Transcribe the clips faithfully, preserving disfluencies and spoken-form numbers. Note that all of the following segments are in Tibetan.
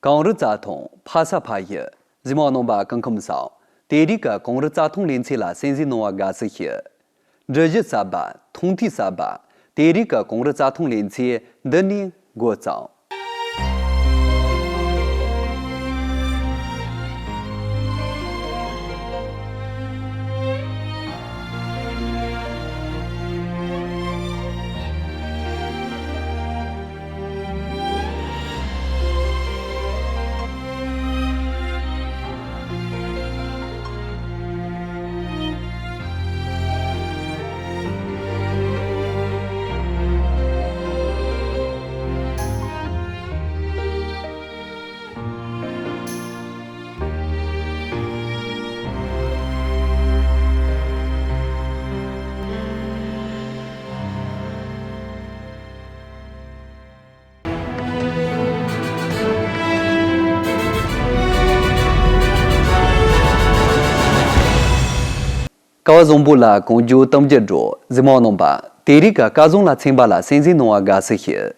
གངས་རི་རྩྭ་ཐང་ཕ་ས་ཕ་ཡུལ། གཟིགས་མོ་བ་རྣམ་པ་སྐུ་ཁམས་བཟང་། དེ་རིང་གི་གངས་རི་རྩྭ་ཐང་ལེ་ཚན་ལ་གསན་གཟིགས་གནང་བར་དགའ་བསུ་ཞུ། འབྲི་གཞི་གསར་པ། མཐོང་ཐོས་གསར་པ། དེ་རིང་གི་གངས་རི་རྩྭ་ཐང་ལེ་ཚན་འདི་ནས་འགོ་བརྩམས། སྐལ་བ་བཟང་པོ་ལ་གང་བྱུང་གཏམ་རྒྱུད་སྒྲོག་གཟིགས་མོ་བ་རྣམ་པ། དེ་རིང་གི་སྐལ་བཟང་ལ་ཚན་པ་ལ་གསན་གཟིགས་གནང་བར་དགའ་བསུ་ཞུ།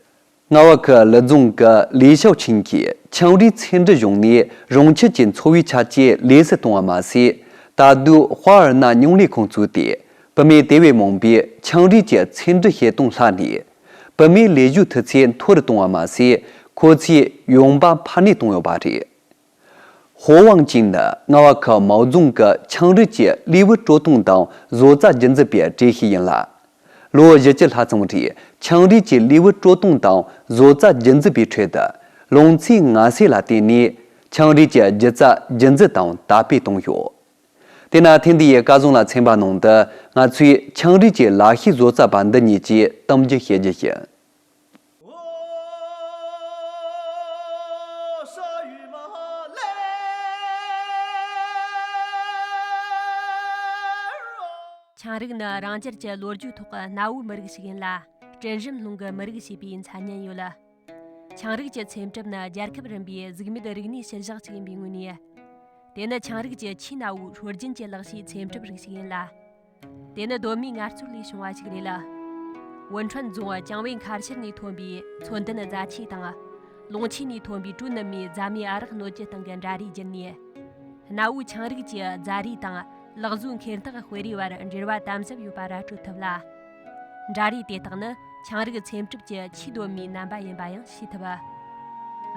རྔ་བ་ཁུལ་ལི་རྫོང་གི་ལི་ཞའོ་ཆིང་གིས་ཆང་རིགས་འཚེམ་དྲུབ་བཟུང་ནས་རང་ཁྱིམ་གྱི་འཚོ་བའི་ཆ་རྐྱེན་ལེགས་སུ་བཏང་བ་མ་ཟད། ད་དུང་དཔའ་བར་ན་མྱོང་ལས་ཁང་བཙུགས་ཏེ། བུད་མེད་དེ་བས་མང་པོས་ཆང་རིགས་ཀྱི་འཚེམ་དྲུབ་བྱེད་སྟངས་ལྷག་ནས། བུད་མེད་ལས་ཞུགས་མཐུད་ཚད་མཐོ་རུ་གཏོང་བ་མ་ཟད། ཁོ་ཚོའི་ཡོང་འབབ་འཕར་སྣོན་བཏང་ཡོད་པ་རེད། ཧོ་ཝང་ཅིན་ནི་རྔ་བ་ཁུལ་མའོ་རྫོང་གི་ཆང་རིགས་ཀྱི་ལུས་པོ་དཀྲོལ་གཏོང་དང་བཟོ་རྩལ་རྒྱུན་འཛིན་པའི་གྲས་ཤིག་ཡིན་ལ། ལོ་བཞི་བཅུ་ལྷག་ཙམ་རིང་ཆང་རིགས་ཀྱི་ལུས་པོ་དཀྲོལ་གཏོང་དང་བཟོ་རྩལ་རྒྱུན་འཛིན་པའི་ཁྲོད་དུ། ལོ་ཚིགས་ང་ཟེར་ལ་བརྟེན་ནས་ཆང་རིགས་ཀྱི་སྒྱུ་རྩལ་རྒྱུན་འཛིན་དང་དར་སྤེལ་བཏང་ཡོད། དེས་ན་ཐེངས་འདིའི་སྐལ་བཟང་ལ་ཚན་པ་ནང་དུ་ང་ཚོས་ཆང་རིགས་ཀྱི་ལག་ཤེས་བཟོ་རྩལ་པ་འདི་གཉིས་ཀྱིས་གཏམ་རྒྱུད་བཤད་རྒྱུ་ཡིན། ཆང་རིགས་ནི་རང་རྒྱལ་གྱི་ལོ་རྒྱུས་ཐོག་གི་གནའ་བོའི་མི་རིགས་ཤིག་ཡིན་ལ། སྤྲིན་རིམ་ལུང་གི་མི་རིགས་ཞེས་པའི་མཚན་སྙན་ཡོད་ལ། ཆང་རིགས་ཀྱི་འཚེམ་དྲུབ་ནི་རྒྱལ་ཁབ་རིམ་པའི་གཟུགས་མེད་རིག་གནས་གཞིར་བཞག་ཅིག་ཡིན་པའི་ངོས་ནས། དེ་ནི་ཆང་རིགས་ཀྱི་ཆེས་གནའ་བོའི་སྲོལ་རྒྱུན་གྱི་ལག་ཤེས་འཚེམ་དྲུབ་རིགས་ཤིག་ཡིན་ལ། དེ་ནི་གདོད་མའི་ངལ་རྩོལ་ལས་བྱུང་བ་ཞིག་རེད་ལ། ཝུན་ཁྲོན་རྫོང་ཅང་ཝེ་མཁར་ཤར་ནས་ཐོན་པའི་མཚོ་འདན་རྫ་ཆས་དང་། ལུང་ཆེན་ནས་ཐོན་པའི་ཀྲུའུ་ནུ་མའི་རྫ་མའི་ཨ་རག་སྣོད་བཅུད་སྟེང་གི་འདྲ་རིས་བརྒྱུད་ནས། གནའ་བོའི་ཆང་རིགས་ཀྱི་རྫ་རིས་དང་ལག་བཟོའི་འཁེལ་འཐག་དཔེ་རིས་བར་འབྲེལ་བ་དམ་ཟབ་ཡོད་པ་ར་སྤྲོད་ཐུབ་ལ། འདྲ་རིས་དེ་དག་ནི་ཆང་རིགས་འཚེམ་དྲུབ་ཀྱི་ཆེས་གདོད་མའི་རྣམ་པ་ཡིན་པ་ཡང་ཤེས་ཐུབ།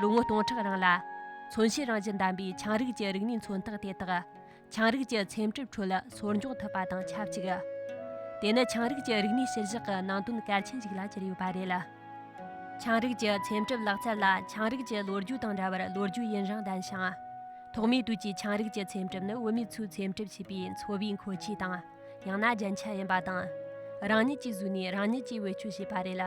ལོ་ངོ་སྟོང་ཕྲག་རིང་ལ། མཚོན་བྱེད་རང་བཞིན་ལྡན་པའི་ཆང་རིགས་ཀྱི་རིག་གནས་མཚོན་རྟགས་དེ་དག་ཆང་རིགས་ཀྱི་འཚེམ་དྲུབ་ཁྲོད་སོར་འཇོག་ཐུབ་པ་དང་ཆབས་ཅིག་དེ་ནི་ཆང་རིགས་ཀྱི་རིག་གནས་གཞིར་བཞག་གི་ནང་དོན་གལ་ཆེན་ཞིག་ལ་གྱུར་ཡོད་པ་རེད། ཆང་རིགས་ཀྱི་འཚེམ་དྲུབ་ལག་རྩལ་ལ་ཆང་རིགས་ཀྱི་ལོ་རྒྱུས་དང་འདྲ་བར་ལོ་རྒྱུས་ཡུན་རིང་ལྡན་ཞིང་། ཐོག་མའི་དུས་ཀྱི་ཆང་རིགས་ཀྱི་འཚེམ་དྲུབ་ནི་བུད་མེད་ཚོས་འཚེམ་དྲུབ་བྱས་པའི་འཚོ་བའི་མཁོ་ཆས་དང་། ཡང་ན་རྒྱན་ཆ་ཡིན་པ་དང་། རང་ཉིད་ཀྱིས་བཟོས་ནས་རང་ཉིད་ཀྱིས་བེད་སྤྱོད་བྱས་པ་རེད་ལ།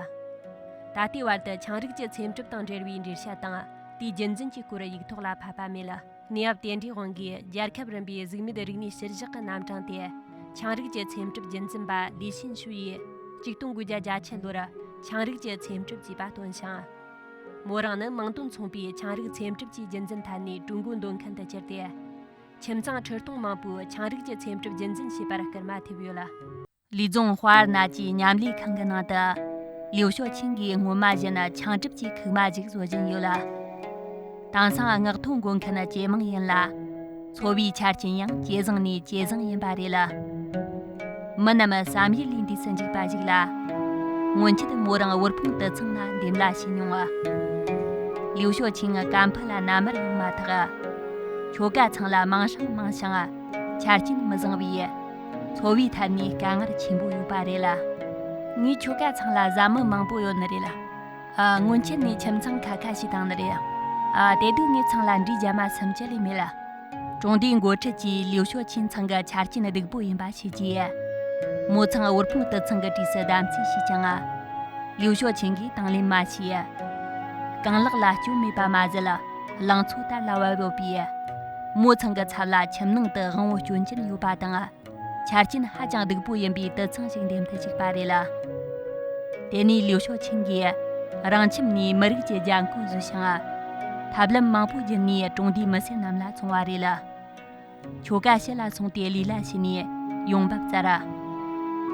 ད་ལྟའི་བར་དུ་ཆང་རིགས་ཀྱི་འཚེམ་དྲུབ་དང་འབྲེལ་བའི་འགྲེལ་བཤད་དང་དེའི་རྒྱུན་འཛིན་གྱི་སྐོར་ཡིག་ཐོག་ལ་ཕབ་པ་མེད། གནས་བབ་དེ་འདྲའི་དབང་གིས་རྒྱལ་ཁབ་རིམ་པའི་གཟུགས་མེད་རིག་གནས་གཞིར་བཞག་གི་རྣམ་གྲངས་དེ། ཆང་རིགས་ཀྱི་འཚེམ་དྲུབ་རྒྱུན་འཛིན་པ་ལི་ཤིན་ཤུ་ཡིས་ཆིག་སྟོང་དགུ་བརྒྱ་བརྒྱད་ཅུ་ལོར་ཆང་རིགས་ཀྱི་འཚེམ་དྲུབ་ཅེས་པ་བཏོན་ཞིང་། མོ་རང་ནི་མིང་དོན་མཚུངས་པའི་ཆང་རིགས་འཚེམ་དྲུབ་ཀྱི་རྒྱུན་འཛིན་ཐད་ནས་ཀྲུང་གོའི་མདོ་མཁན་དུ་གྱུར་ཏེ། ཁྱིམ་ཚང་ཁྲི་སྟོང་མང་པོས་ཆང་རིགས་ཀྱི་འཚེམ་དྲུབ་རྒྱུན་འཛིན་བྱས་པར་སྐུལ་མ་ཐེབས་ཡོད། ལི་རྫོང་དཔའ་བར་ན་ཅིའི་མཉམ་ལས་ཁང་གི་ནང་དུ། ལིའུ་ཞའོ་ཆིང་གིས་སྔོན་མ་བཞིན་ཆང་གྲུབ་ཀྱི་ཁུག་མ་ཞིག་བཟོ་བཞིན་ཡོད་ལ། དེང་སང་མངགས་ཐོ་འགོད་མཁན་ཇེ་མང་ཡིན་ལ། འཚོ་བའི་ཆ་རྐྱེན་ཡང་ཇེ་བཟང་ནས་ཇེ་བཟང་ཡིན་པ་རེད་ལ། མི་རྣམས་བསམ་ཡུལ་ལས་འདས་སུ་འཇུག་པ་ཞིག་ལ། སྔོན་ཆད་མོ་རང་དབུལ་ཕོངས་དུད་ཚང་ན་འདེམས་གླ་བྱས་མྱོང་ང་། ལིའུ་ཞའོ་ཆིང་ཀམ་ཕུ་ལ་མནའ་མར་ཡོང་མ་ཐག་ཁྱོ་ག་ཚང་ལ་མིང་སྲིང་མང་ཞིང་ཆ་རྐྱེན་མི་བཟང་བས། འཚོ་བའི་ཐད་ནས་དཀའ་ངལ་ཆེན་པོ་ཡོད་པ་རེད་ལ། ངའི་ཁྱོ་ག་ཚང་ལ་བཟའ་མི་མང་པོ་ཡོད་ནི་རེད་ལ། ཨ། སྔོན་ཆད་ནས་ཁྱིམ་ཚང་ཁ་ཁ་ཞིག་བཏང་ནི་རེད། ཨ། དེ་དུས་ངའི་ཚང་ལ་འབྲས་རྒྱ་མ་སུམ་ཅུ་ལས་མེད་ལ། གྲོང་སྡེའི་འགོ་ཁྲིད་ཀྱིས་ལིའུ་ཞའོ་ཆིང་ཚང་གི་ཆ་རྐྱེན་སྡུག་པོ་ཡིན་པ་ཤེས་རྗེས། མོ་ཚང་དབུལ་ཕོངས་དུད་ཚང་གི་གྲས་སུ་བདམས་རྩིས་བྱས་ཀྱང་། ལིའུ་ཞའོ་ཆིང་གིས་དང་ལེན་མ་བྱས། རྐང་ལག་ལ་སྐྱོན་མེད་པ་མ་ཟད། ལང་ཚོ་དར་ལ་བབ་ཡོད་པས། མོ་ཚང་གི་ཚབ་ལ་ཁྱིམ་ནང་དུ་དབང་བོ་སྐྱོན་ཅན་ཡོད་པ་དང་། ཆ་རྐྱེན་ཧ་ཅང་སྡུག་པོ་ཡིན་པའི་དུད་ཚང་ཞིག་འདེམས་ཐུབ་ཅིག་པ་རེད་ལ། དེ་ནས་ལིའུ་ཞའོ་ཆིང་གིས་རང་ཁྱིམ་ནས་མི་རིགས་ཀྱི་རྒྱན་གོས་བཟོས་ཤིང་། ཐབས་ལམ་མང་པོ་བརྒྱུད་ནས་གྲོང་སྡེའི་མི་སེར་རྣམས་ལ་བཙོང་བ་རེད་ལ། ཁྱོ་ག་ཕྱི་ལ་སོང་སྟེ་ལས་གླ་བྱས་ནས་ཡོང་འབབ་བཙལ།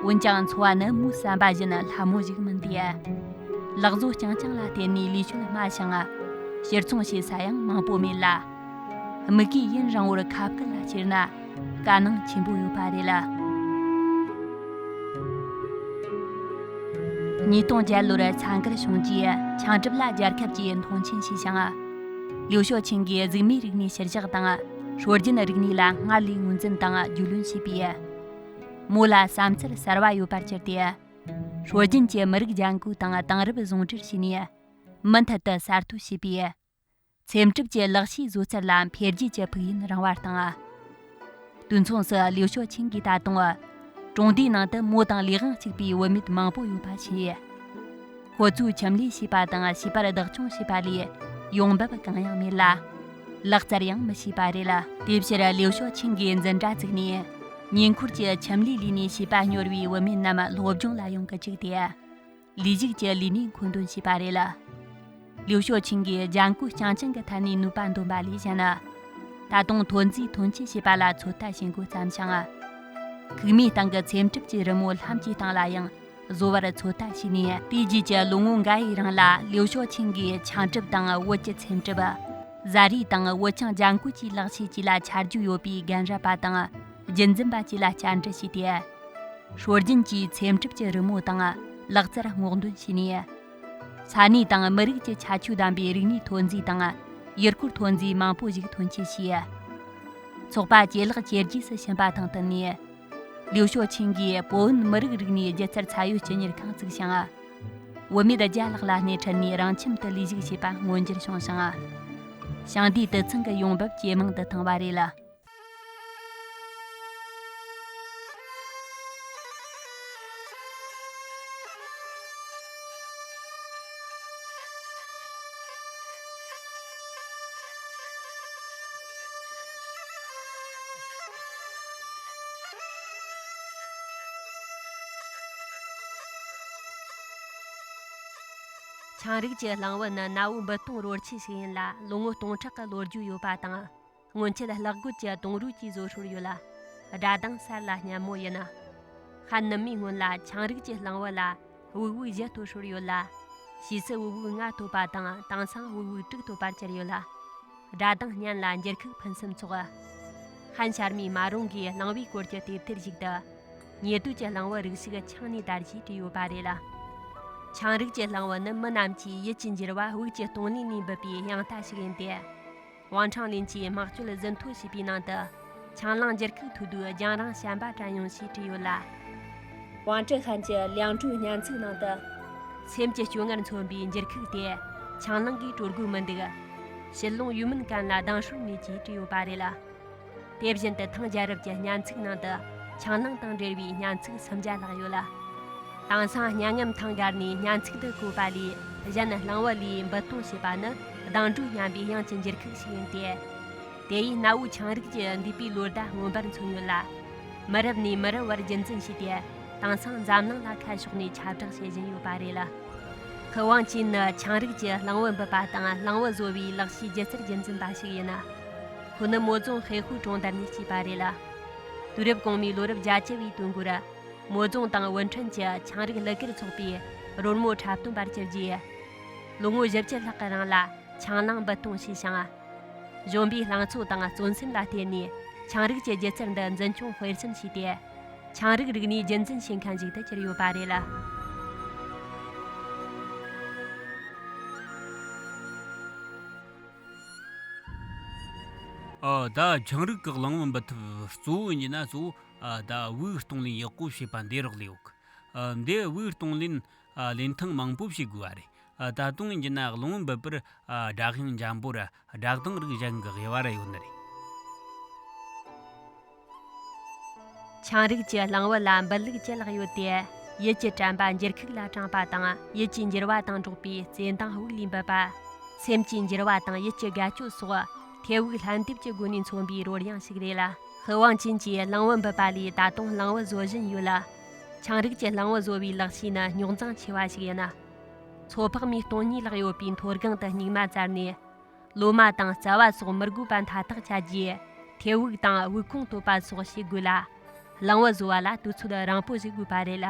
འོན་ཀྱང་འཚོ་བ་ནི་མོའི་བསམ་པ་བཞིན་སླ་མོ་ཞིག་མིན་ཏེ། ལག་བཟོ་རྐྱང་རྐྱང་ལ་བརྟེན་ནས་ལས་ཆོད་དམའ་ཞིང་ ཕྱིར་ཚོང་བྱེད་ས་ཡང་མང་པོ་མེད་ལ། དམིགས་ཀའི་ཡུན་རིང་བོར་ཁ་བཀལ་ལ་བསྐྱུར་ན་དཀའ་སྣང་ཆེན་པོ་ཡོད་པ་རེད་ལ། ཉིས་སྟོང་བརྒྱད་ལོར་ཚ་འགུལ་བྱུང་རྗེས་ཆང་གྲུབ་ལ་རྒྱལ་ཁབ་ཀྱིས་མཐོང་ཆེན་བྱས་ཤིང་། ལིའུ་ཞའོ་ཆིང་གིས་གཟུགས་མེད་རིག་གནས་ཕྱིར་བཞག་དང་སྲོལ་རྒྱུན་རིག་གནས་ལ་སྔར་ལས་ངོས་འཛིན་དང་རྒྱུས་ལོན་བྱས་པས། མོ་ལ་བསམ་ཚུལ་གསར་བ་ཡོད་པར་གྱུར་ཏེ། སྲོལ་རྒྱུན་གྱི་མི་རིགས་ལྗང་ཁུ་དང་དེང་རབས་ཟུང་འབྲེལ་བྱས་ནས། མུ་མཐུད་དུ་གསར་གཏོད་བྱས་པས། འཚེམ་དྲུབ་ཀྱི་ལག་ཤེས་བཟོ་ཚུལ་ལ་འཕེལ་རྒྱས་ཀྱི་ཕུགས་ཡུན་རིང་བ་དང་། དུས་མཚུངས་སུ་ལིའུ་ཞའོ་ཆིང་གིས་ད་དུང་གྲོང་སྡེའི་ནང་དུ་མོ་དང་ལས་དབང་གཅིག་པའི་བུད་མེད་མང་པོ་ཡོད་པ་ཞིག་ཁོ་ཚོས་ཁྱིམ་ལས་བྱས་པ་དང་བྱིས་པར་བདག་སྐྱོང་བྱས་པ་ལས་ཡོང་འབབ་གང་ཡང་མེད་ལ། ལག་རྩལ་ཡང་མི་ཤེས་པ་རེད་ལ། དེའི་ཕྱིར་ལིའུ་ཞའོ་ཆིང་གིས་འཛིན་གྲྭ་བཙུགས་ནས། ཉེ་འཁོར་གྱི་ཁྱིམ་ལས་ལས་ནས་བྱིས་པ་གཉོར་བའི་བུད་མེད་རྣམས་སློབ་སྦྱོང་ལ་ཡོང་གི་བཅུག་སྟེ། ལས་ཞུགས་ཀྱི་ལས་གནས་མཁོ་འདོན་བྱས་པ་རེད་ལ། ལིའུ་ཞའོ་ཆིང་གིས་ལྗང་ཁུ་རྐྱང་རྐྱང་གི་ཐད་ནས་ནུས་པ་འདོན་པ་ལས་གཞན། ད་དུང་ཐོན་རྫས་ཐོན་སྐྱེད་བྱེད་པ་ལ་ཚོད་ལྟ་བྱེད་འགོ་བརྩམས་ཤིང་། ཁུག་མའི་སྟེང་གི་འཚེམ་དྲུབ་ཀྱི་རི་མོ་ལྷམ་གྱི་སྟེང་ལ་ཡང་བཟོ་བར་ཚོད་ལྟ་བྱས་ནས། དེའི་རྗེས་ཀྱི་ལོ་ངོ་འགའ་ཡི་རིང་ལ་ལིའུ་ཞའོ་ཆིང་གིས་ཆང་དྲུབ་དང་བོད་ཀྱི་འཚེམ་དྲུབ། བཟའ་རིགས་དང་བོད་ཆང་ལྗང་ཁུ་བཅས་ལག་ཤེས་བཅས་ལ་ཆ་རྒྱུས་ཡོད་པའི་རྒན་རབས་པ་དང་རྒྱུན་འཛིན་པ་བཅས་ལ་བཅར་འདྲི་བྱས་ཏེ། སྲོལ་རྒྱུན་གྱི་འཚེམ་དྲུབ་ཀྱི་རི་མོ་དང་ལག་རྩལ་སྔོག་འདོན་བྱས་ནས། ས་གནས་དང་མི་རིགས་ཀྱི་ཁྱད་ཆོས་ལྡན་པའི་རིག་གནས་ཐོན་རྫས་དང་ཡུལ་སྐོར་ཐོན་རྫས་མང་པོ་ཞིག་ཐོན་སྐྱེད་བྱས། ཚོགས་པ་ཇེ་ལེགས་ཇེ་རྒྱས་སུ་ཕྱིན་པ་དང་བསྟུན་ནས། ལིའུ་ཞའོ་ཆིང་གིས་པོ་ཝུན་མི་རིགས་རིག་གནས་སྒྱུ་རྩལ་ཚད་ཡོད་སྤྱི་གཉེར་ཁང་བཙུགས་ཤིང་། བུད་མེད་བརྒྱ་ལྷག་ལ་སྣེ་ཁྲིད་ནས་རང་ཁྱིམ་དུ་ལས་ཞུགས་བྱེད་པ་མངོན་འགྱུར་བྱུང་ཞིང་། ཞིང་སྡེའི་དུད་ཚང་གི་ཡོང་འབབ་ཇེ་མང་དུ་བཏང་བ་རེད་ལ། ཆང་རིགས་ཀྱི་གླང་བུ་ནི་གནའ་བོའི་འབུད་གཏོང་རོལ་ཆས་ཤིག་ཡིན་ལ། ལོ་ངོ་སྟོང་ཕྲག་གི་ལོ་རྒྱུས་ཡོད་པ་དང་། སྔོན་ཆད་ལྷག་རྒོད་ཀྱི་དུང་རུས་ཀྱིས་བཟོ་སྲོལ་ཡོད་ལ། སྒྲ་གདངས་གསར་ལ་སྙན་མོ་ཡིན། ཧན་ནུབ་མའི་སྔོན་ལ་ཆང་རིགས་ཀྱི་གླང་བུ་ལ་དབུགས་དབུགས་བཞི་གཏོད་སྲོལ་ཡོད་ལ། ཕྱིས་སུ་དབུགས་དབུགས་ལྔ་གཏོད་པ་དང་། དེང་སང་དབུགས་དབུགས་དྲུག་གཏོད་པར་གྱུར་ཡོད་ལ། སྒྲ་གདངས་སྙན་ལ་འགྱུར་ཁུག་ཕུན་སུམ་ཚོགས། ཧན་ཤར་མའི་མ་རུང་གིས་གླང་བུའི་སྐོར་གྱི་དེབ་ཐེར་ཞིག་ཏུ། ཉེ་དུས་ཀྱི་གླང་བུ་རིགས་ཤིག་ཆང་ནས་དར་ཞེས་བྲིས་ཡོད་པ་རེད་ལ། ཆང་རིགས་ཀྱི་གླང་བུ་ནི་མི་རྣམས་ཀྱི་ཡིད་ཀྱི་འགྱུར་བ་དབུགས་ཀྱི་གཏོང་ལེན་ལས་འབུད་པའི་དབྱངས་རྟ་ཞིག་ཡིན་ཏེ། ཝང་ཁྲང་ལིན་གྱིས་དམག་སྤྱོད་ཟིན་ཐོ་ཞེས་པའི་ནང་དུ། ཆང་ལང་འགྱུར་ཁུག་ཐོས་དུས་རྒྱང་རིང་བྱམས་པ་དྲན་ཡོང་ཞེས་བྲིས་ཡོད་ལ། ཝང་ཀྲི་ཧན་གྱི་ལིའང་ཀྲུའུ་སྙན་ཚིག་ནང་དུ། སེམས་ཀྱི་སྤྱོད་ངར་མཚོན་པའི་འགྱུར་ཁུག་དེ་ཆང་ལང་གིས་དཀྲོལ་དགོས་མི་འདུག །ཕྱིར་ལོང་ཡུལ་མུན་ཀན་ལ་ལྡང་སྲོལ་མེད་ཅེས་བྲིས་ཡོད་པ་རེད་ལ། དེ་བཞིན་དུ་ཐང་རྒྱལ་རབས་ཀྱི་སྙན་ཚིག་ནང་དུ་ཆང་ལང་དང་འབྲེལ་བའི་སྙན་ཚིག་སུམ་བརྒྱ་ལྷག་ཡོད་ལ། དེང་སང་སྙན་ངག་ཐང་སྒར་ནས་སྙན་ཚིག་ཏུ་བཀོད་པ་ལས་གཞན། གླང་བུ་ལས་འབུད་གཏོང་བྱེད་པ་ནི་གདངས་སྒྲོས་སྙན་པའི་དབྱངས་ཀྱི་འགྱུར་ཁུག་ཞིག་ཡིན་ཏེ། དེ་ཡིས་གནའ་བོའི་ཆང་རིགས་ཀྱི་འདས་པའི་ལོ་ཟླ་མངོན་པར་མཚོན་ཡོད་ལ། མི་རབས་ནས་མི་རབས་བར་རྒྱུན་འཛིན་བྱས་ཏེ། དེང་སང་འཛམ་གླིང་ལ་ཁ་ཕྱོགས་ནས་ཁྱབ་བསྒྲགས་བྱེད་བཞིན་ཡོད་པ་རེད་ལ། ཧི་ཝང་ཅིན་ནི་ཆང་རིགས་ཀྱི་གླང་བུ་འབུད་པ་དང་གླང་བུ་བཟོ་བའི་ལག་ཤེས་སྒྱུ་རྩལ་རྒྱུན་འཛིན་པ་ཞིག་ཡིན། ཁོ་ནི་མོ་རྫོང་ཧེ་ཧུའུ་གྲོང་རྡལ་ནས་སྐྱེས་པ་རེད་ལ། དུས་རབས་གོང་མའི་ལོ་རབས་བརྒྱད་ཅུ་བའི་དུས་འགོར། མོ་རྫོང་དང་ཝུན་ཁྲོན་གྱི་ཆང་རིགས་ལུ་གར་ཚོགས་པའི་རོལ་མོ་འཁྲབ་སྟོན་པར་གྱུར་རྗེས། ལོ་ངོ་བཞི་བཅུ་ལྷག་གི་རིང་ལ་ཆང་ལང་འབུད་གཏོང་བྱས་ཤིང་། གཞོན་པའི་ལང་ཚོ་དང་བརྩོན་སེམས་ལ་བརྟེན་ནས་ཆང་རིགས་ཀྱི་སྒྱུ་རྩལ་འདི་འཛིན་སྐྱོང་སྤེལ་གསུམ་བྱས་ཏེ། ཆང་རིགས་རིག་གནས་རྒྱུན་འཛིན་བྱེད་མཁན་ཞིག་ཏུ་གྱུར་ཡོད་པ་རེད་ལ། ཨ། ད་ཆང་རིགས་ཀྱི་གླང་བུ་འབུད་ཐབས་གཙོ་བོ་ཡིན་ན་གཙོ་བོ། ཨ། ད་དབུགས་གཏོང་ལེན་ཡག་པོ་བྱེད་པ་འདི་རག་ལས་ཡོད། ཨ། འདི་དབུགས་གཏོང་ལེན། ཨ། ལེན་སྟངས་མང་པོ་བྱེད་དགོས་པ་རེད། ཨ། ད་དུང་ཡིན་ན་གླང་བུ་འབུད་པར། ཨ། སྒྲ་དབྱངས་འཇམ་པོ་ར་སྒྲ་གདངས་རིགས་གཞན་གྱི་དབྱེ་བ་ར་ཡོད་ནི་རེད། ཆང་རིགས་ཀྱི་གླང་བུ་ལ་འབུད་ལུགས་ཅི་ལགས་ཡོད་དེ། ཡིད་ཀྱི་དྲན་པ་འགྱུར་ཁུག་ལ་དྲངས་པ་དང་། ཡིད་ཀྱི་འགྱུར་བ་དང་འགྲོགས་པའི་བརྩེ་འདང་དབུགས་ལས་འབུད་པ། སེམས་ཀྱི་འགྱུར་བ་དང་ཡིད་ཀྱི་དགའ་སྐྱོ་སོགས་ཐད་དབུགས་ལྷན་སྡེབ་ཀྱི་སྒོ་ནས་མཚོན་པའི་རོལ་དབྱངས་ཤིག་རེད་ལ། ཧི་ཝང་ཅིན་གྱིས་གླང་བུ་འབུད་པ་ལས་ད་དུང་གླང་བུ་བཟོ་བཞིན་ཡོད་ལ། ཆང་རིགས་ཀྱི་གླང་བུ་བཟོ་བའི་ལག་ཤེས་ནི་རྙོག་འཛིང་ཆེ་བ་ཞིག་ཡིན། མཚོ་འཕགས་མའི་སྟོང་ཉིད་ལྷག་ཡོད་པའི་མཐོ་སྒང་དུ་སྨྱུག་མ་བཙལ་ནས། ལོ་མ་དང་རྩ་བ་སོགས་མི་དགོས་པ་མཐའ་དག་བཅད་རྗེས། ཐད་དབུགས་དང་དབུགས་གོང་གཏོད་པ་སོགས་བྱེད་དགོས་ལ། གླང་བུ་བཟོ་བ་ལ་དུས་ཚོད་རིང་པོ་ཞིག་དགོས་པ་རེད་ལ།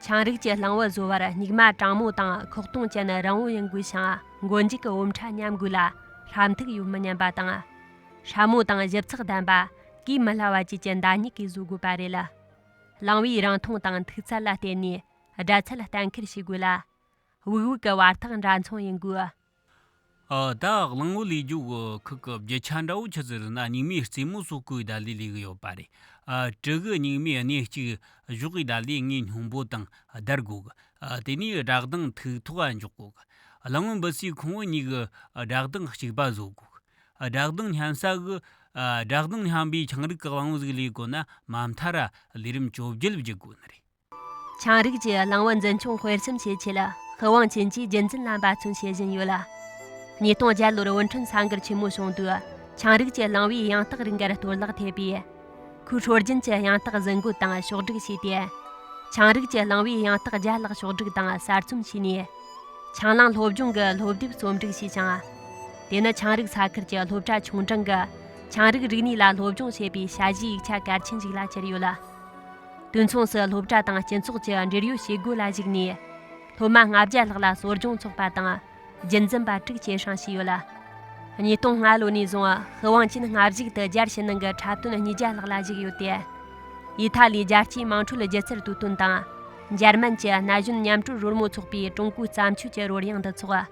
ཆང་རིགས་ཀྱི་གླང་བུ་བཟོ་བར་སྨྱུག་མ་གྲང་མོ་དང་ཁོག་སྟོང་ཅན་རིང་བོ་ཡིན་དགོས་ཤིང་ མགོ་མཇུག་གི་འོམ་ཁྲ་མཉམ་དགོས་ལ། ལྷ་མཐུག་ཡོད་མི་ཉན་པ་དང་། སྲ་མོ་དང་ཞིབ་ཚགས་ལྡན་པ། གོས་མི་སླ་བ་བཅས་ཀྱི་མདའ་སྨྱུག་གིས་བཟོ་དགོས་པ་རེད། གླང་བོའི་རིང་ཐུང་དང་མཐུག་ཚད་ལ་བརྟེན་ནས་སྦྲ་ཚད་གཏན་འཁེལ་བྱེད་དགོས་ལ། དབུགས་དབུགས་ཀྱི་བར་ཐག་འདྲ་མཚུངས་ཡིན་དགོས། ཨ། ད་གླང་བོ་ལས་རྒྱུ་གི་ཁུག་གི་རྒྱུ་ཆ་འདྲ་བོ་ཆི་ཟིག་ཟེར་ན། སྨྱུག་མའི་རྩེ་མོ་སོགས་གོས་བརྡར་ལས་ལས་གི་ཡོད་པ་རེད། ཨ། གྲི་གི་སྨྱུག་མའི་སྣེ་གཅིག་གཞོགས་གི་བརྡར་ལས་ངོས་སྙོམས་པོ་དང་བརྡར་དགོས་གི། ཨ། དེ་ནས་སྦྲ་གདང་མཐུག་ཐོག་ག་འཇོག་དགོས་གི། གླང་བོ་འབུད་སའི་ཁུང་བུ་གཉིས་གི་སྦྲ་གདང་གཅིག་པ་བཟོ་དགོས་གི། ཨ། སྦྲ་གདང་སྙམ་ས་གི། ཨ། སྦྲ་གདང་སྙམ་པའི་ཆང་རིགས་གི་གླང་བོ་ཟིག་ལས་དགོས་ན། མ་མཐའ་ར་ལས་རིམ་བཅོ་བརྒྱད་བརྒྱུད་དགོས་ནི་རེད། ཆང་རིགས་ཀྱི་གླང་བུ་འཛིན་སྐྱོང་སྤེལ་གསུམ་བྱེད་ཆེད་ལ། ཤི་དབང་ཅན་གྱིས་རྒྱུན་འཛིན་ལ་འབད་བརྩོན་བྱེད་བཞིན་ཡོད་ལ། ཉིས་སྟོང་བརྒྱད་ལོར་ཝུན་ཁྲོན་ས་འགུལ་ཆེན་མོ་བྱུང་དུས། ཆང་རིགས་ཀྱི་གླང་བུའི་ཡང་སྟག་རིགས་འགར་གཏོར་བརླག་ཐེབས་པས། ཁོའི་སྲོལ་རྒྱུན་གྱི་ཡང་སྟག་གཟིགས་འགོད་དང་ཕྱོགས་སྒྲིག་བྱས་ཏེ། ཆང་རིགས་ཀྱི་གླང་བུའི་ཡང་སྟག་བརྒྱ་ལྷག་ཕྱོགས་སྒྲིག་དང་གསར་རྩོམ་བྱས་ནས། ཆང་གླང་སློབ་སྦྱོང་གི་སློབ་དེབ་རྩོམ་སྒྲིག་བྱས་ཤིང་། དེ་ནི་ཆང་རིགས་ས་ཁུལ་གྱི་སློབ་གྲྭ་ཆུང་འབྲིང་གི་ཆང་རིགས་རིག་གནས་ལ་སློབ་སྦྱོང་བྱེད་པའི་ཞ་ཞིའི་ཡིག་ཆ་གལ་ཆེན་ཞིག་ལ་གྱུར་ཡོད་ལ། དུས་མཚུངས་སུ་སློབ་གྲྭ་དང་སྤྱི་ཚོགས་ཀྱི་འབྲེལ་ཡོད་བྱེད་སྒོ་ལ་གཞིགས་ནས། སློབ་མ་ལྔ་བརྒྱ་ལྷག་ལ་གསོ་སྦྱོང་ཚོགས་པ་དང་རྒྱུན་འཛིན་པ་དྲུག་སྐྱེད་སྲིང་བྱས་ཡོད་ལ། ཉིས་སྟོང་ལྔ་ལོ་ནས་བཟུང་ཤི་དབང་ཅན་སྔ་གཞུག་ཏུ་རྒྱལ་ཕྱི་ནང་གི་འཁྲབ་སྟོན་ཉིས་བརྒྱ་ལྷག་ལ་གཞིགས་ཡོད་དེ། ཨི་ཐ་ལིའི་རྒྱལ་སྤྱིའི་དམངས་ཁྲོད་སྒྱུ་རྩལ་དུས་སྟོན་དང་། འཇར་མན་གྱི་ན་གཞོན་མཉམ་དྲོད་རོལ་མོ་ཚོགས་པའི་ཀྲུང་གོའི་བརྩམས་ཆོས་ཀྱི་རོལ་དབྱངས་འདུ་ཚོགས།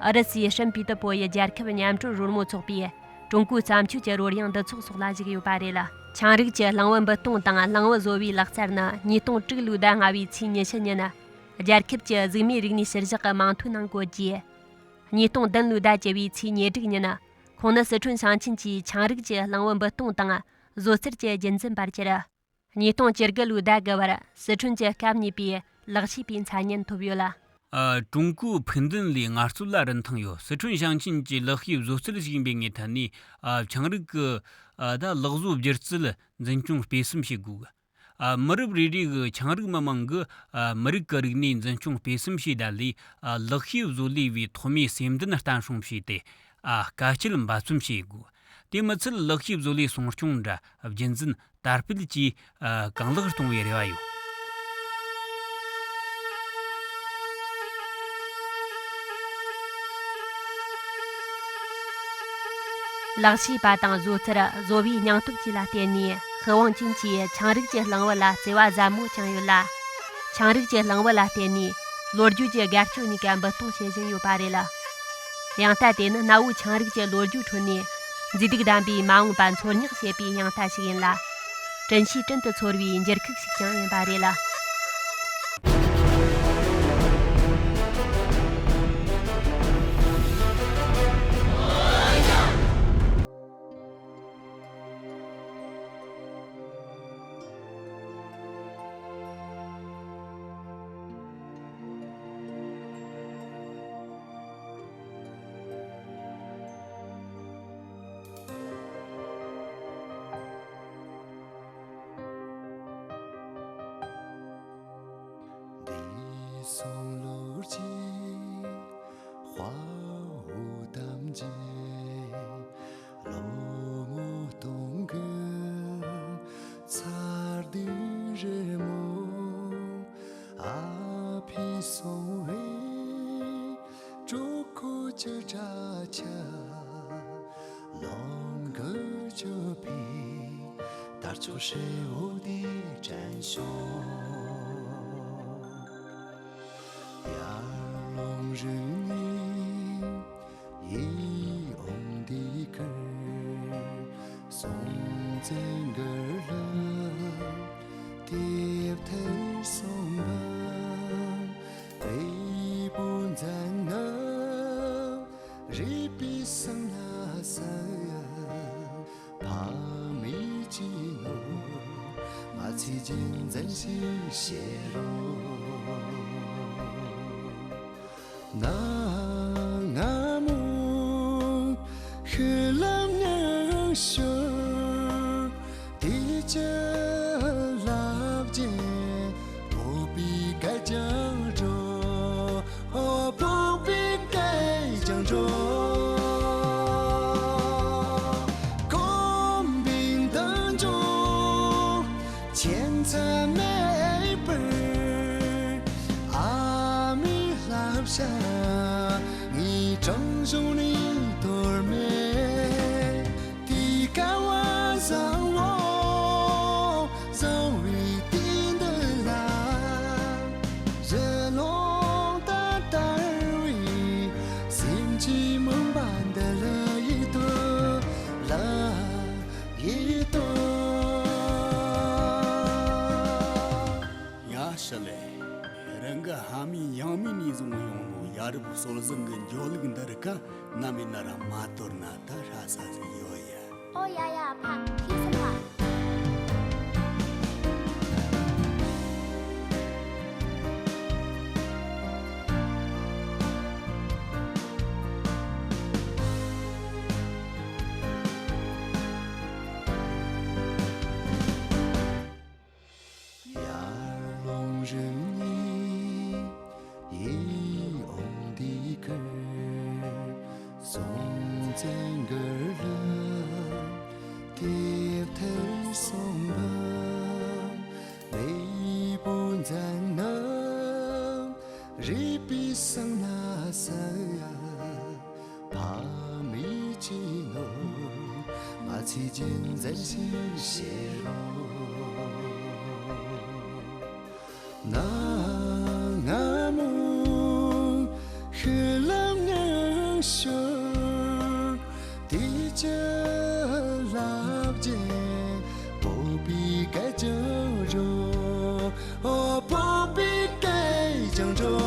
ཨུ་རུ་སུའི་ཧྲིན་པི་ཏི་པོ་ཡི་རྒྱལ་ཁབ་མཉམ་དྲོད་རོལ་མོ་ཚོགས་པའི་ཀྲུང་གོའི་བརྩམས་ཆོས་ཀྱི་རོལ་དབྱངས་འདུ་ཚོགས་སོགས་ལ་ཞུགས་ཡོད་པ་རེད། ཆང་རིགས་ཀྱི་གླང་བུ་འབུད་གཏོང་དང་གླང་བུ་བཟོ་བའི་ལག་རྩལ་ནི་ཉིས་སྟོང་དྲུག་ལོའི་ཟླ་ལྔ་བའི་ཚེས་ཉི་ཤུ་ཉིན། རྒྱལ་ཁབ་ཀྱི་གཟུགས་མེད་རིག་གནས་གཞིར་བཞག་གི་མིང་ཐོའི་ནང་བཀོད་རྗེས། ཉིས་སྟོང་བདུན་ལོའི་ཟླ་བཅུ་བའི་ཚེས་ཉེར་དྲུག་ཉིན། ཁོང་ནི་སི་ཁྲོན་ཞིང་ཆེན་གྱི་ཆང་རིགས་ཀྱི་གླང་བུ་འབུད་གཏོང་དང་བཟོ་རྩལ་གྱི་རྒྱུན་འཛིན་པར་གྱུར། ཉིས་སྟོང་བཅུ་དགུ་ལོའི་ཟླ་དགུ་བར་སི་ཁྲོན་གྱི་སྐབས་གཉིས་པའི་ལག་ཤེས་པའི་མཚན་སྙན་ཐོབ་ཡོད་ལ། ཨ། ཀྲུང་གོའི་ཕུགས་འདུན་ལས་ངལ་རྩོལ་ལ་རིན་ཐང་ཡོད། སི་ཁྲོན་ཞིང་ཆེན་གྱི་ལག་ཤེས་བཟོ་རྩལ་ཞིག་ཡིན་པའི་ངོས་ཐད་ནས། ཨ། ཆང་རིགས་ཀྱི། ཨ། ད་ལག་བཟོ་སྒྱུ་རྩལ་འཛིན་སྐྱོང་སྤེལ་གསུམ་བྱེད་དགོས། ཨ། མི་རབས་རེ་རེ་གི་ཆང་རིགས་མི་མང་གི། ཨ། མི་རིགས་ཀྱི་རིག་གནས་འཛིན་སྐྱོང་སྤེལ་གསུམ་བྱས་ད་ལས། ཨ། ལག་ཤེས་བཟོ་ལས་པའི་ཐོག་མའི་སེམས་འདུན་བརྟན་སྲུང་བྱས་ཏེ། ཨ། དཀའ་སྤྱད་འབད་བརྩོན་བྱེད་དགོས། དེ་མི་ཚད་ལག་ཤེས་བཟོ་ལས་སྲུང་སྐྱོང་འདྲ་རྒྱུན་འཛིན་དར་སྤེལ་བཅས། ཨ། གང་ལེགས་གཏོང་བའི་རེ་བ་ཡོད། ལག་ཤེས་པ་དང་བཟོ་རྩལ་བཟོ་བའི་སྙིང་སྟོབས་བཅས་ལ་བརྟེན་ནས་ཤི་དབང་ཅན་གྱིས་ཆང་རིགས་ཀྱི་གླང་བུ་ལ་བརྩེ་བ་ཟབ་མོ་བཅངས་ཡོད་ལ། ཆང་རིགས་ཀྱི་གླང་བུ་ལ་བརྟེན་ནས་ལོ་རྒྱུས་ཀྱི་དགའ་སྐྱོ་གཉིས་ཀ་འབུད་གཏོང་བྱེད་བཞིན་ཡོད་པ་རེད། ཡང་ད་དེ་ནི་གནའ་བོའི་ཆང་རིགས་ཀྱི་ལོ་རྒྱུས་ཁྲོད་ནས་མཛེས་སྡུག་ལྡན་པའི་མ་འོངས་པ་འཚོལ་སྙེག་བྱེད་པའི་རྙིང་རྟ་ཞིག་ཡིན་ལ། དྲིན་ཤེས་དྲིན་དུ་ཚོར་བའི་འགྱུར་ཁུག་ཞིག་ཀྱང་ཡིན་པ་རེད་ལ། འདས་སོང་ལོ་གཅིག་དཔའ་བོ་ཐམས་ཅད། ལོ་ངོ་སྟོང་གི་ཚར་དུས་རི་མོ་ཨ་ཕས་སོང་བས། གྲོགས་ཁོ་ཅི་དྲག་ཆ་ལོང་གི་ཆོད་པའི་དར་ལྕོག་ཧྲིལ་བོ་དེ་དྲན་བྱུང་། ཡར་ཀླུང་རི་ནས་ཡིད་འོང་དེ་ཁར། སྲོང་བཙན་གྱི་ལྷ་དེབ་ཐེར་གསུམ་པ། བལ་པོ་མཛད་ན་རུས་པའི་གསང་ལ་གསལ། ཕ་མེས་ཀྱི་ནོར་ང་ཚོས་རྒྱུན་འཛིན་ཞིག་བྱེད་རོགས། གནའ་སྔ་མོ་ཤུལ་ལམ་ཉི་ཤུ་དུས་ཀྱི་རླབས་ཀྱིས་ཕོག་པའི་སྐད་ཀྱང་འགྲོ། ཕོག་པའི་སྐད་ཀྱང་འགྲོ། གོམ་པའི་མདུན་ལྗོངས་ཁྱད་མཚར་མེད་པར། ཨ་མའི་བསླབ་བྱ་ངས་ ཅི་མང་པ་འདི་ལ་ཡིད་དུ་ལ་ཡིད་དུ། ཡ་ཤ་ལེ། རང་གི་ཕ་མེས་ཡང་མེས་ནས་བཟུང་ཡོང་ནོ་ཡ་རབས་སྲོལ་བཟང་གི་འགྱོ་ལུགས་འདི་རིགས་ཀ་ནམ་ཡིན་ན་ར་མ་དོར་ན་ད་ཧྲ་ས་ཟིག་ཡོད་ཡ། ཨོ་ཡ་ཡ་ཕ་ཁྱེད་སོང་ང་། ཡར་ལུང་རིང་ནས་ཡིད་འོང་འདི་ཁར། སྲོང་བཙན་སྒར་ལ་དེབ་ཐེར་གསུམ་པ། མེས་པོ་མཛད་རྣམས་རིག་པའི་གསང་ན་གསལ་ཡ། ཕ་མེས་ཀྱི་ནོར་ང་ཚོས་རྒྱུན་འཛིན་ཞིག་བྱེད་རོགས། གནའ་སྔ་མོའི་ཤུལ་ལམ་ནས་ཤོར་དུས་ཀྱི་རླབས་ཀྱིས་སྤོབས་པའི་སྐད་ཀྱང་རོལ། ཨོ་སྤོབས་པའི་སྐད་ཀྱང་སྒྲོག།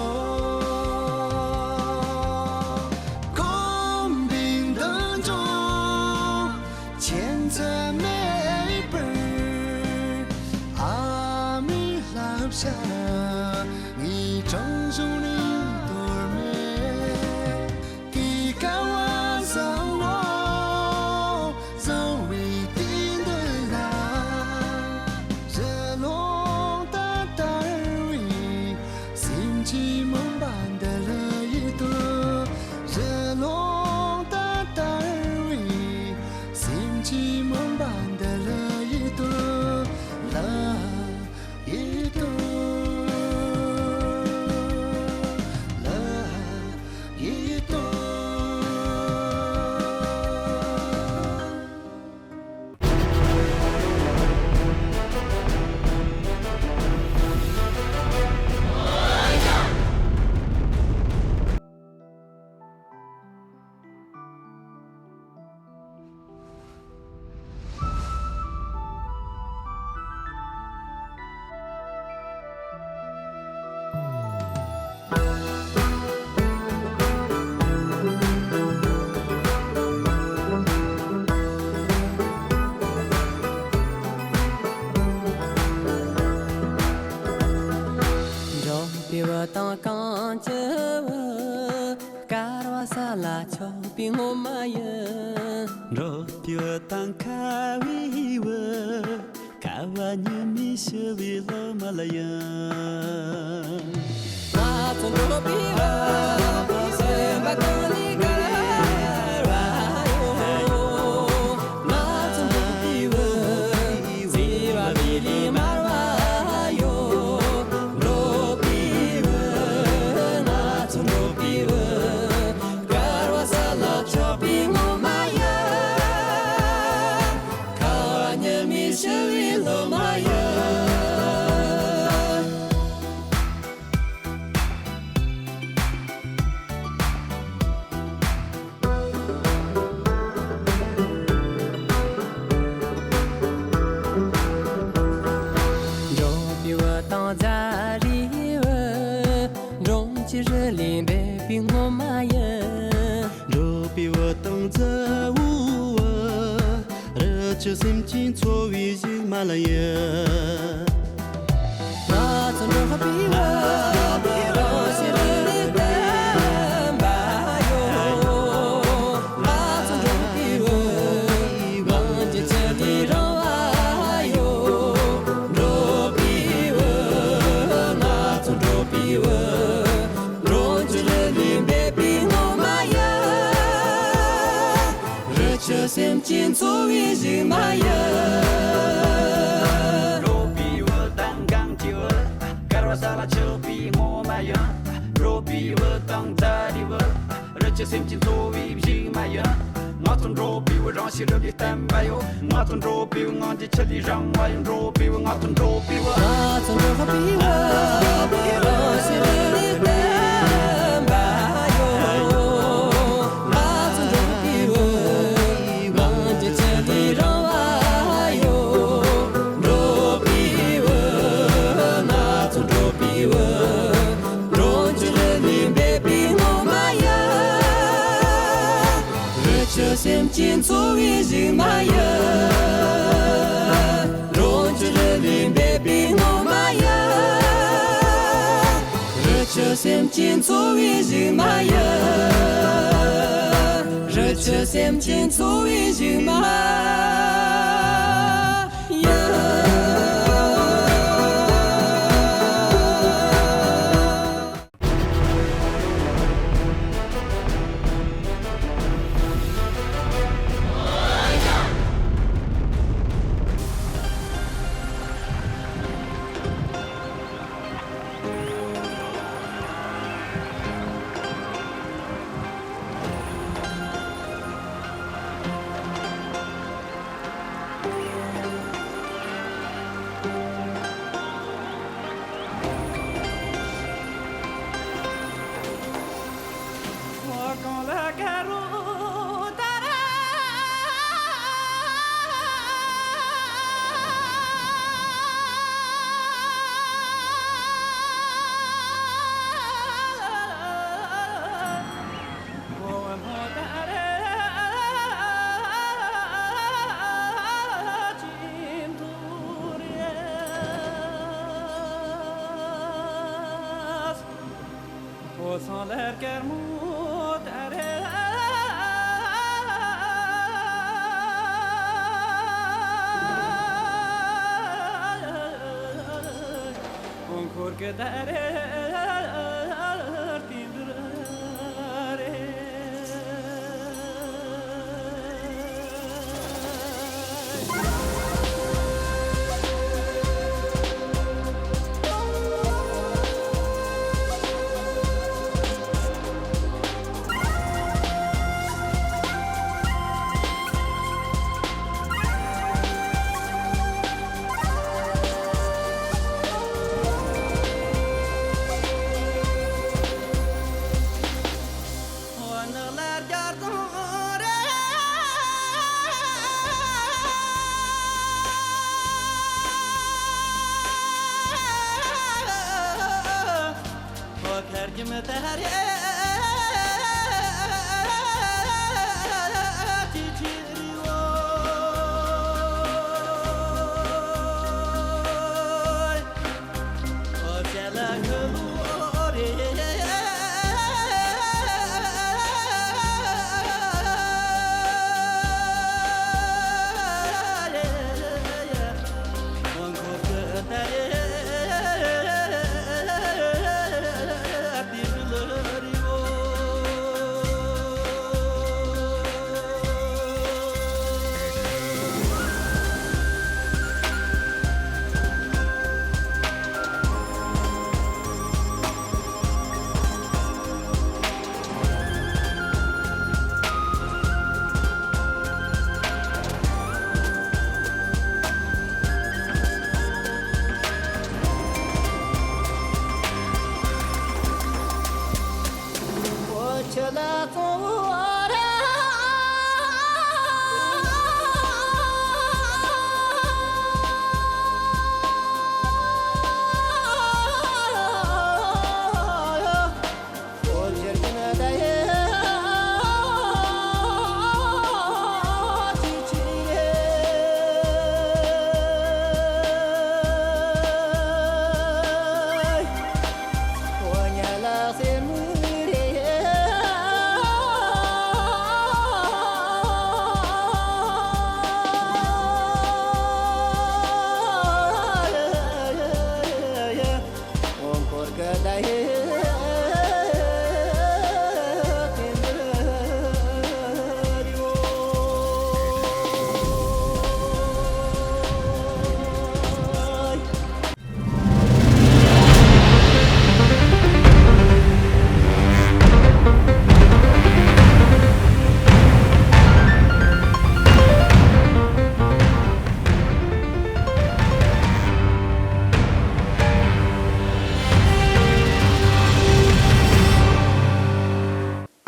འཁོན་པའི་མདུན་ལྗོངས་ཁྱད་མཚར་མེད་པར། ཨ་མའི་བསླབ་བྱ་ངའི་བྲང་གཞུང་ནས་དོར་མེད། དེ་སྐལ་བ་བཟང་བོ། བཟང་བའི་དུས་འདི་ལ། རི་ཀླུང་དང་དར་བའི་སེམས་ཀྱི་མུན་པ་འདི་ལ་ཡིད་དུ། རི་ཀླུང་དང་དར་བའི་སེམས་ཀྱི་མུན་པ་འདི་ལ་ཡིད་དུ། ལ་ཡིད་དུ། ལ་ཡིད་དུ། འགྲོ་བའི་བུ་དང་གངས་ཀྱི་བུ། དཀར་བ་ས་ལ་ཆགས་པའི་སྔོན་མ་ཡིན། འགྲོ་བའི་བུ་དང་ཁ་བའི་བུ། ཁ་བ་ཉི་མའི་ཞི་བའི་ལོ་མ་ལ་ཡིན། ང་ཚོ་འགྲོ་བའི་བུ། སེམས་པ་གང་ནས་དཀར་བ་ཡོད། ང་ཚོ་འགྲོ་བའི་བུ། བརྩེ་བ་མེ་ལས་དམར་བ་ཡོད། འགྲོ་བའི་བུ། ང་ཚོ་འགྲོ་བའི་བུ། དཀར་བ་ས་ལ་ཆགས་པའི་སྔོན་མ་ཡིན། ཁ་བ་ཉི་མའི་ཞི་བའི་ལོ་མ་ཡིན། འགྲོ་བའི་བུ་དང་རྫ་རིའི་བུ། འབྲོང་ཆུ་རི་ལས་འབབ་པའི་སྔོན་མ་ཡིན། འགྲོ་བའི་བུ་དང་རྫ་བོའི་བུ། རི་ཆུ་སེམས་ཅན་འཚོ་བའི་གཞི་མ་ལ་ཡིན། ང་ཚོ་འགྲོ་བའི་བུ། རང་ཞི་རི་ལས་བརྟན་པ་ཡོད། ང་ཚོ་འགྲོ་བའི་བུ། གངས་ཀྱི་ཆུ་ལས་རིང་བ་ཡོད། འགྲོ་བའི་བུ། ང་ཚོ་འགྲོ་བའི་བུ། འབྲོང་ཆུ་རི་ལས་འབབ་པའི་སྔོན་མ་ཡིན། རི་ཆུ་སེམས་ཅན་འཚོ་བའི་གཞི་མ་ཡིན། འགྲོ་བའི་བུ་དང་གངས་ཀྱི་བུ། དཀར་བ་ས་ལ་ཆགས་པའི་སྔོན་མ་ཡིན། འགྲོ་བའི་བུ་དང་རྫ་རིའི་བུ། རི་ཆུ་སེམས་ཅན་འཚོ་བའི་གཞི་མ་ཡིན། ང་ཚོ་འགྲོ་བའི་བུ། རང་ཞི་རི་ལས་བརྟན་པ་ཡོད། ང་ཚོ་འགྲོ་བའི་བུ། གངས་ཀྱི་ཆུ་ལས་རིང་བ་ཡོད། འགྲོ་བའི་བུ། ང་ཚོ་འགྲོ་བའི་བུ། ང་ཚོ་འགྲོ་བའི་བུ། རང་ཞི་རི་ལས་བརྟན་པ་ཡོད། ཆུ་སེམས་ཅན་འཚོ་བའི་གཞུག་མ་ཡིན། རང་གི་རི་ལས་འབབ་པའི་སྔོན་མ་ཡིན། རི་ཆུ་སེམས་ཅན་འཚོ་བའི་གཞུག་མ་ཡིན། རི་ཆུ་སེམས་ཅན་འཚོ་བའི་གཞུག་མ་ཡིན།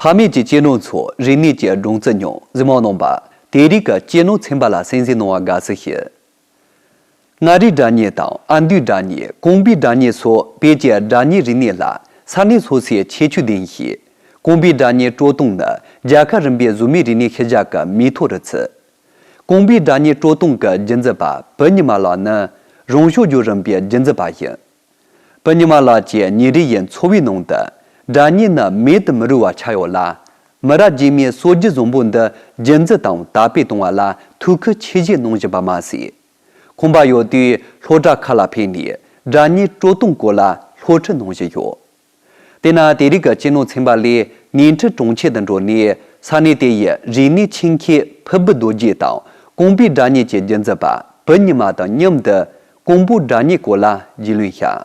ཕ་མེས་ཀྱི་གཅེས་ནོར་ཚོ་རིག་གནས་ཀྱི་སྦྲང་རྩི་མྱོང་། གཟིགས་མོ་རྣམ་པ། དེ་རིང་གི་གཅེས་ནོར་ཚན་པ་ལ་གསན་གཟིགས་གནང་བར་དགའ་བསུ་ཞུ། མངའ་རིས་སྒྲ་སྙན་དང་ཨ་མདོའི་སྒྲ་སྙན། ཀོང་པོའི་སྒྲ་སྙན་སོགས་བོད་ཀྱི་སྒྲ་སྙན་རིག་གནས་ལ་ས་གནས་སོ་སོའི་ཁྱད་ཆོས་ལྡན་ཞིང་། ཀོང་པོའི་སྒྲ་སྙན་དཀྲོལ་གཏོང་ནི་རྒྱལ་ཁབ་རིམ་པའི་གཟུགས་མེད་རིག་གནས་ཤུལ་བཞག་གི་མིག་ཐོ་རུ་ཚུད། ཀོང་པོའི་སྒྲ་སྙན་དཀྲོལ་གཏོང་གི་རྒྱུན་འཛིན་པ་བུ་ཉི་མ་ལགས་ནི་རོང་ཤོད་ལྗོངས་རིམ་པའི་རྒྱུན་འཛིན་པ་ཡིན། བུ་ཉི་མ་ལགས་ཀྱི་ཉིན་རེ་ཡི་འཚོ་བའི་ནང་དུ་སྒྲ་སྙན་ནི་མེད་དུ་མི་རུང་བ་ཆགས་ཡོད་ལ། མི་རབས་རྗེས་མའི་སྲོལ་རྒྱུན་བཟང་པོ་འདི་རྒྱུན་འཛིན་དང་དར་སྤེལ་གཏོང་བ་ལ་ཐུགས་ཁུར་ཆེ་བཞེས་གནང་བཞིན་པ་མ་ཟད། ཁོམ་པ་ཡོད་དུས་སློབ་གྲྭ་ཁག་ལ་ཕེབས་ནས་སྒྲ་སྙན་དཀྲོལ་གཏོང་སྐོར་ལ་སློབ་ཁྲིད་གནང་བཞིན་ཡོད། དེས་ན་དེ་རིང་གི་སྤྱི་ནོར་ཚན་པ་ལས་ཉིང་ཁྲི་གྲོང་ཁྱེར་དུ་འགྲོ་ནས་ས་གནས་དེ་ཡི་རིག་གནས་ཆེད་མཁས་ཕུར་བུ་རྡོ་རྗེ་དང་ཀོང་པོའི་སྒྲ་སྙན་གྱི་རྒྱུན་འཛིན་པ་བུ་ཉི་མ་དང་མཉམ་དུ་ཀོང་པོའི་སྒྲ་སྙན་སྐོར་ལ་རྒྱུས་ལོན་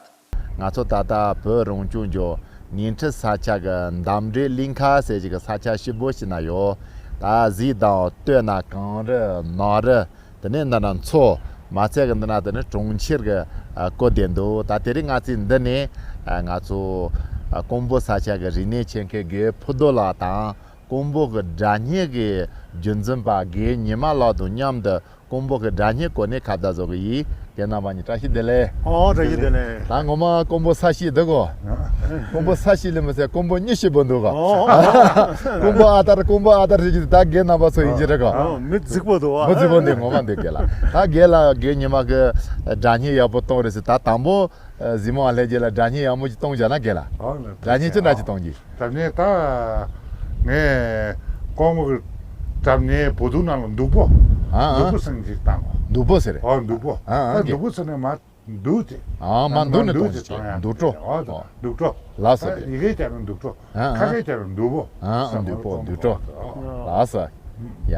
བྱ། ང་ཚོ་ད་ལྟ་བོད་རང་སྐྱོང་ལྗོངས་ཉིང་ཁྲི་ས་ཆ་གི་འདམ་འབྲེ་གླིང་ཁ་ཟེར་གྱི་གི་ས་ཆ་ཞིབ་པོ་ཞིག་ན་ཡོད། ད་གཟིག་དང་སྟོད་ན་གངས་རི་ནགས་རི། དེ་ནས་འདི་ན་མཚོ། མ་ཚད་ཀྱི་འདི་ན་དེ་ནི་གྲོང་ཁྱེར་གྱི་ཨ་སྐོར་བསྡད་འདུག་ད་དེ་རིང་ང་ཚོས་འདི་ནས་ཨ་ང་ཚོ་ཨ་ཀོང་པོ་ས་ཆ་གི་རིག་གནས་ཆེད་མཁས་རྒན་ཕུར་རྡོ་ལགས་དང་ཀོང་པོ་གི་སྒྲ་སྙན་གྱི་རྒྱུན་འཛིན་པ་རྒན་ཉི་མ་ལགས་དང་མཉམ་དུ་ཀོང་པོ་གི་སྒྲ་སྙན་གོ་གནས་ཁ་བརྡ་བཟོ་གི་ཡིན། རྒན་རྣམ་པ་གཉིས་བཀྲ་ཤིས་བདེ་ལེགས། ཨོ་བཀྲ་ཤིས་བདེ་ལེགས། ད་ངོ་མ་ཀོང་པོ་ས་གཤིས་འདུག་གོ། ཀོང་པོ་ས་གཤིས་ལས་མི་ཚད་ཀོང་པོ་མྱི་གཤིས་པོ་འདུག་གོ། ཨོ། ཀོང་པོ་ཨ་དར་ཀོང་པོ་ཨ་དར་ཞིག་ད་རྒན་རྣམ་པ་ཚོ་ཡིན་གྱི་རེད་གོ། ཨོ་མི་རྫིག་པོ་འདུག་ཨ། མི་རྫིག་པོ་འདུག་ངོ་མ་འདུག་རྒན་ལགས། ད་རྒན་ལགས་རྒན་ཉི་མ་གི་སྒྲ་སྙན་ཡག་པོ་གཏོང་རེད་ཟེར། ད་དང་པོ་གཟིགས་མོ་ཨ་ལྷན་རྒྱས་ལ་སྒྲ་སྙན་ཡག་མོ་ཅིག་གཏོང་བྱ་ན་རྒན་ལགས། ཨོ་ལགས། སྒྲ་སྙན་ཅི་འདྲ་ཅིག་གཏོང་གི། སྒྲ་སྙན་ད་ངས་ཀོང་པོ་གི་སྒྲ་སྙན་བོད་ཐུག་ནང་ལ་སྡུག་པོ། ཨ་ཨ། སྡུག་པོ་ཟེར་གྱི་ཅིག་བཏང་གོ། སྡུག་པོ་ཟེར་རེད། ཨོ་སྡུག་པོ། ཨ་ཨ། ད་སྡུག་པོ་ཟེར་ནས་མ་འདུག་ཅེས། ཨ་མ་འདུག་ནས་གཏོང་ཅེས་བཏང་ཡ། སྡུག་སྤྲོ། ཨོ་ཨོ། སྡུག་སྤྲོ། ལགས་སོ། ད་ཡི་གེ་བརྒྱབ་ན་སྡུག་སྤྲོ། ཨ་ཨ། ཁ་སྐད་བརྒྱབ་ན་སྡུག་པོ། ཨ་ཨ། སྡུག་པོ་སྡུག་སྤྲོ། ལགས་སོ། ཡ།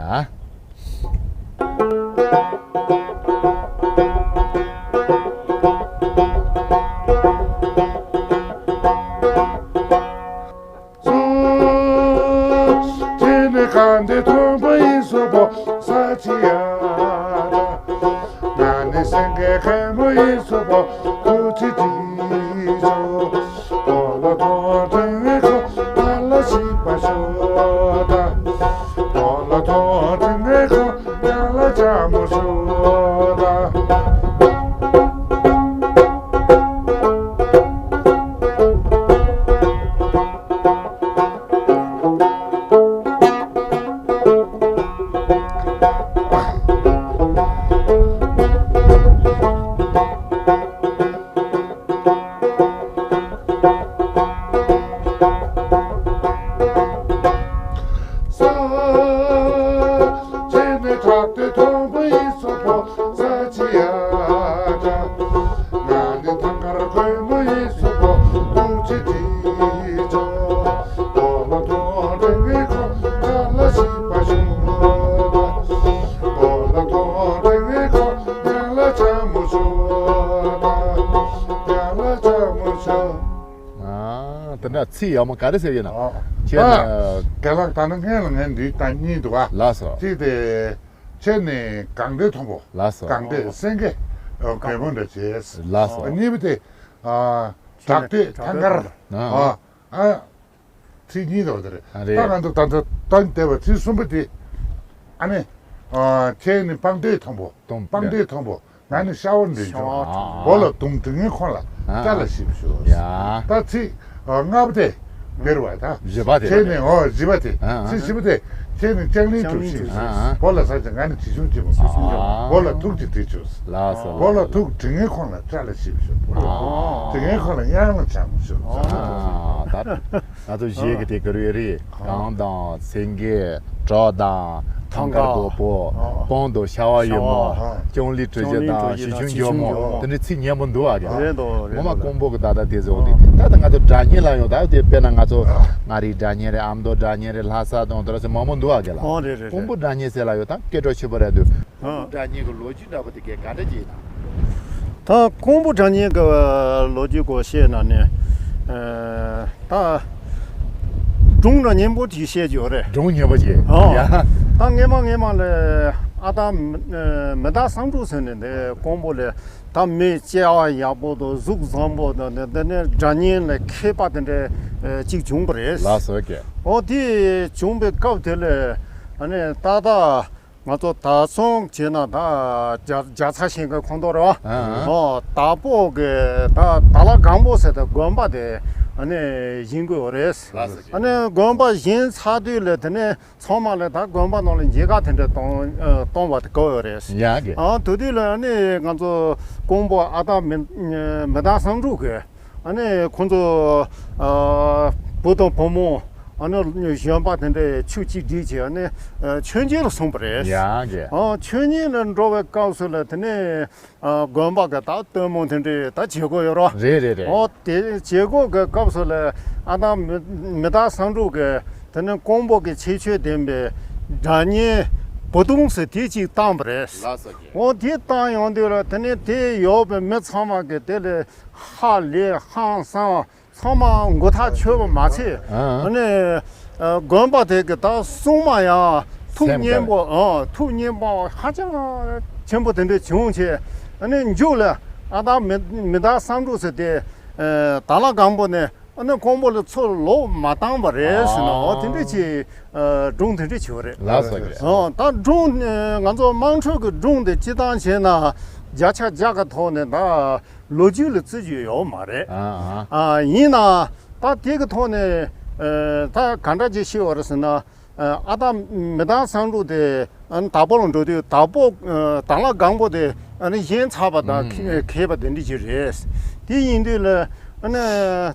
ཁྱེད་ནི་གང་དེ་མཐོན་པོ་ཡིན་སོ་པོ་ས་ཆི་ཡ། ང་ནི་སེང་གེ་མཁན་མོ་ཡིན་སོ་པོ་ཁུ་ཆི་ཏི་ཆོ། ཏོ་ལ་ཏོ་ཏྲེང་བེ་ཁོ་ཏ་ལ་ཤི་པ་ཤོ་ཏ། ཏོ་ལ་ཏོ་ཏྲེང་བེ་ཁོ་ཡ་ལ་ཅ་མོ་ཤོ་ཏ། ཨ། དེ་འདྲ་ཚིག་ཡག་མོ་ག་རེ་ཟེར་ཡོད་ན། ཨ། ཁྱེད་ཨ། ནི། རྒན་ལགས་ད་ནི་སྔོན་ལ་ངས་འདི་ལྟ་གཉིས་འདུག་ཨ། ལགས་སོ། གཅིག་དེ། ཁྱེད་ནི་གངས་ཏེ་མཐོན་པོ། ལགས་སོ། གངས་ཏེ་སེང་གེ་གོས་མོ་འདྲ་བྱས། ལགས་སོ། གཉིས་པ་དེ། ཨ། བྲག་སྟོད་ཐང་དཀར། ཨ། ཨ། ཨ། ཚིག་གཉིས་འདུག་དེ་རེད། ཨ་རེད། ད་ང་ཚོ་ད་ལྟ་ད་འདས་པ་ཚིག་གསུམ་པ་དེ། ཨ་ནི། ཨ། ཁྱེད་ནི་སྤང་སྟོད་མཐོན་པོ། སྤང་སྟོད་མཐོན་པོ། ང་ནི་ཤ་བོ་འདྲེན་ཆུང་། ཤ་བོ། བོ་ལ་དུང་དྲི་ངན་ཁོང་ལ་ཨ། སྐྲ་ལ་ཞིབ་ཞུ། ཡ། ད་ཚིག་ཨ། ལྔ་པ་དེ་འདིར་བ་ད། བཞི་པ་དེ་ཁྱེད་ནི་ཨོ་བཞི་པ་དེ། ཨ། ཚིག་བཞི་པ་དེ་ཁྱེད་ནི་ལྕང་གླིང་གྲུ་བཞི། ཨ། བོ་ལ་ས་ཆ་ང་ནི་བྱི་ཆུང་ཆེན་མོ། ཨ། བོ་ལ་ཐུག་ཅིག་དྲི་ཆུ། ལགས་སོ། བོ་ལ་ཐུག་དྲི་ངན་ཁོང་ལ་སྐྲ་ལ་ཞིབ་ཞུ། བོ་ལ་ཨ། དྲི་ངན་ཁོང་ལ་གཡང་ལ་ཆང་ཞུ། ཨ། ད། ང་ཚོ་གཞས་ཀྱི་དེབ་ཀྱི་རུ་རེད། གངས་དང་སེང་གེ། བྲག་དང་ཐང་དཀར་དཀར་རྡོ་པོ། ཨ། སྤང་དང་ཤ་བ་ཡོས་མོ། ཤ་བ། ལྕང་གླིང་གྲུ་བཞི་དང་བྱི་ཆུང་འཇོལ་མོ། དེ་འདྲའི་ཚིག་སྙན་པོ་འདུག་ཨ། རེད་དོ། རེད་དོ། ངོ་མ་ཀོང་པོ་གི་ད་ལྟ་དེ་ཚོ་འདི་ད་ལྟ་ང་ཚོ་སྒྲ་སྙན་ལ་ཡོང་ད་དེ་དཔེར་ན་ང་ཚོ་མངའ་རིས་སྒྲ་སྙན་རེད། ཨ་མདོ་སྒྲ་སྙན་རེད། ལྷ་ས་དང་དེ་འདྲ་ཚོ་མང་པོ་འདུག་ཨ། རྒན་ལགས། ཨོ་རེད་རེད་རེད། ཀོང་པོ་སྒྲ་སྙན་ཟེར་ལ་ཡོད་ད་སྐད་གྲགས་ཆེ་པོ་རེད་འདུག་ཨ། སྒྲ་སྙན་གྱི་ལོ་རྒྱུས་འདྲ་པོ་དེ་གས་ག་འདྲ་ཅིག་ཡིན་ན། ད་ཀོང་པོ་སྒྲ་སྙན་གྱི་ལོ་རྒྱུས་སྐོར་བཤད་ན་ནི། ཨ། ད་སྒྲུང་འདྲ་སྙན་པོ་ཅིག་བཤད་ཀྱི་ཡོད་རེད། སྒྲུང་སྙན་པོ་ཅིག་ཨོ། ཡ། ད་སྔས་མ་སྔས་མ་ལ་ཨ་ད་མི་ཨ་མི་ད་བསམ་གྲུབ་ཟེར་ནས་འདི་ཀོང་པོ་ལ་ད་མི་སྐྱེ་བ་ཡག་པོ་དང་གཟུགས་བཟང་པོ་དང་འདི་འདི་ནས་སྒྲ་སྙན་ལ་མཁས་པ་དེ་འདྲ་ཨ་ཅིག་བྱུང་བ་རེད། ལགས་སོ་ཀྱེ། ཨོ་དེ་བྱུང་བའི་སྐབས་དེ་ལ་ཨ་ནི་ད་ད། ང་ཚོ་དར་ཚོང་བྱས་ན་ད་རྒྱ་རྒྱ་ཚ་ཞིང་གི་ཁོངས་གཏོགས་རེད་བ། ཨ་ཨ། ཨོ་དྭགས་པོ་གི་ད་དྭགས་ལྷ་སྒང་པོ་ཟེར་ཏེ་དགོན་པ་དེ་ ཨ་ནི་བཞེངས་དགོས་པ་རེད། ལགས་སོ། ཨ་ནི་དགོན་པ་བཞེངས་ཚར་དུས་ལ་དེ་ནས་ཚང་མ་ལ་ད་དགོན་པ་ནང་ལ་མཇལ་ཁ་དེ་འདྲ་གཏོང་ཨ་གཏོང་བ་དེ་དགོས་པ་རེད། ཡ་གི། ཨ་དེ་དུས་ལ་ཨ་ནི་ང་ཚོ་ཀོང་པོ་ཨ་སྟག་མི་མི་བདག་བསམ་འགྲུབ་ཀྱིས་ཨ་ནི་ཁོང་ཚོ་ཨ་བུ་དང་བུ་མོ་ཨ་ནི་གཞོན་པ་དེ་འདྲ་ཆུ་གཅིག་སྒྲིལ་བྱས་ཨ་ནི་ཨ་མཆོད་མཇལ་ལ་སོང་བ་རེད། ཡ་གི། ཨ་མཆོད་མཇལ་ལ་འགྲོ་བའི་སྐབས་སུ་ལ་དེ་ནས་ཨ་དགོན་པ་གི་ད་སྟོན་མོ་དེ་འདྲས་ད་བྱེད་སྒོ་ཡོད་རོ། རེད་རེད་རེད། ཨོ་དེ་བྱེད་སྒོ་གི་སྐབས་སུ་ལ་ཨ་ད་མི་མི་བདག་བསམ་འགྲུབ་གི་དེ་ནས་ཀོང་པོ་གི་ཁྱད་ཆོས་ལྡན་པའི་སྒྲ་སྙན་བུ་དུང་ཟེར་དེ་གཅིག་བཏང་བ་རེད། ལགས་སོ་ཀྱེ། ཨོ་དེ་བཏང་ཡོང་དུས་ལ་དེ་ནས་དེ་ཡོད་པའི་མི་ཚང་མ་གི་དེ་ལ་ཧ་ལས་ཧང་སང་། ཚང་མ་མགོ་ཐག་ཆོད་པ་མ་ཚད། ཨ་ནི་ཨ་དགོན་པ་དེ་གི་ད་སྲུང་མ་ཡང་ཐུགས་སེམས་མཉེས་པོ། ཨ་ཐུགས་མཉེས་པོ་ཧ་ཅང་ཆེན་པོ་དེ་འདྲ་བྱུང་བྱས། ཨ་ནི་མཇུག་ལ་ཨ་ད་མི་མི་བདག་བསམ་འགྲུབ་ཟེར་དེ་ཨ་དྭགས་ལྷ་སྒང་པོ་ནས་ཨ་ནི་ཀོང་པོ་ལ་ཚུར་ལོག་མ་བཏང་བ་རེད་ཟེར་ན། ཨོ་དེ་འདྲ་ཅིག་ཨ་སྒྲུང་དེ་འདྲ་བྱས་པ་རེད། ལགས་སོ་ཀྱེ། ཨ་ད་སྒྲུང་ཨ་ང་ཚོ་དམངས་ཁྲོད་ཀྱི་སྒྲུང་དེ་སྤྱིར་བཏང་བྱས་ན་བརྒྱ་ཆ་བརྒྱ་གི་ཐོག་ནས་ད། ལོ་རྒྱུས་ལ་བརྩི་རྒྱུ་ཡོད་མ་རེད། ཨ་ཨ། ཨ་ཡིན་ན་ད་དེ་གི་ཐོག་ནས་ཨ་ད་ག་འདྲ་ཅིག་ཤེས་པ་རེད་ཟེར་ན། ཨ་ཨ་ད་མི་བདག་བསམ་འགྲུབ་དེ་ཨ་ནི་དྭགས་པོ་ལ་འགྲོ་དུས་དྭགས་པོ་ཨ་དྭགས་ལྷ་སྒང་པོ་དེ་ཨ་ནི་བཞེངས་ཚར་བ་དང་ཨུམ་ཁེ་ཁེལ་བ་དེ་འདྲ་ཅིག་རེད། དེ་ཡིན་དུས་ལ་ཨ་ནི་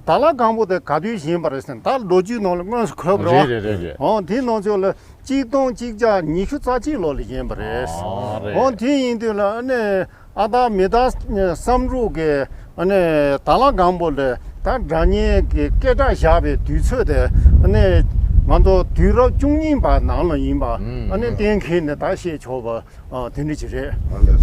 དྭགས་ལྷ་སྒང་པོ་དེ་ག་དུས་བཞེངས་པ་རེད་ཟེར་ན། ད་ལོ་རྒྱུས་ནང་ལ་དངོས་སུ་འཁོད་པ་རེད་པ། རེད་རེད་རེད་རེད། ཨོ་དེའི་ནང་ཚོད་ལ། གཅིག་སྟོང་གཅིག་བརྒྱ་ཉི་ཤུ་རྩ་གཅིག་ལོ་ལ་བཞེངས་པ་རེད། ཨ་རེད། འོ་དེ་ཡིན་དུས་ལ་ཨ་ནི་ཨ་ད་མི་བདག་བསམ་འགྲུབ་ཀྱིས་ཨ་ནི་དྭགས་ལྷ་སྒང་པོ་ལ་ད་སྒྲ་སྙན་གྱི་སྐད་གྲགས་བཞག་པའི་དུས་ཚོད་དེ་ཨ་ནི་ང་ཚོ་དུས་རབས་བཅུ་གཉིས་པ་ནང་ལ་ཡིན་པ་ཨ་ནི་གཏན་འཁེལ་ནས་ད་བཤད་ཆོག་པ་དེ་འདྲ་ཅིག་རེད།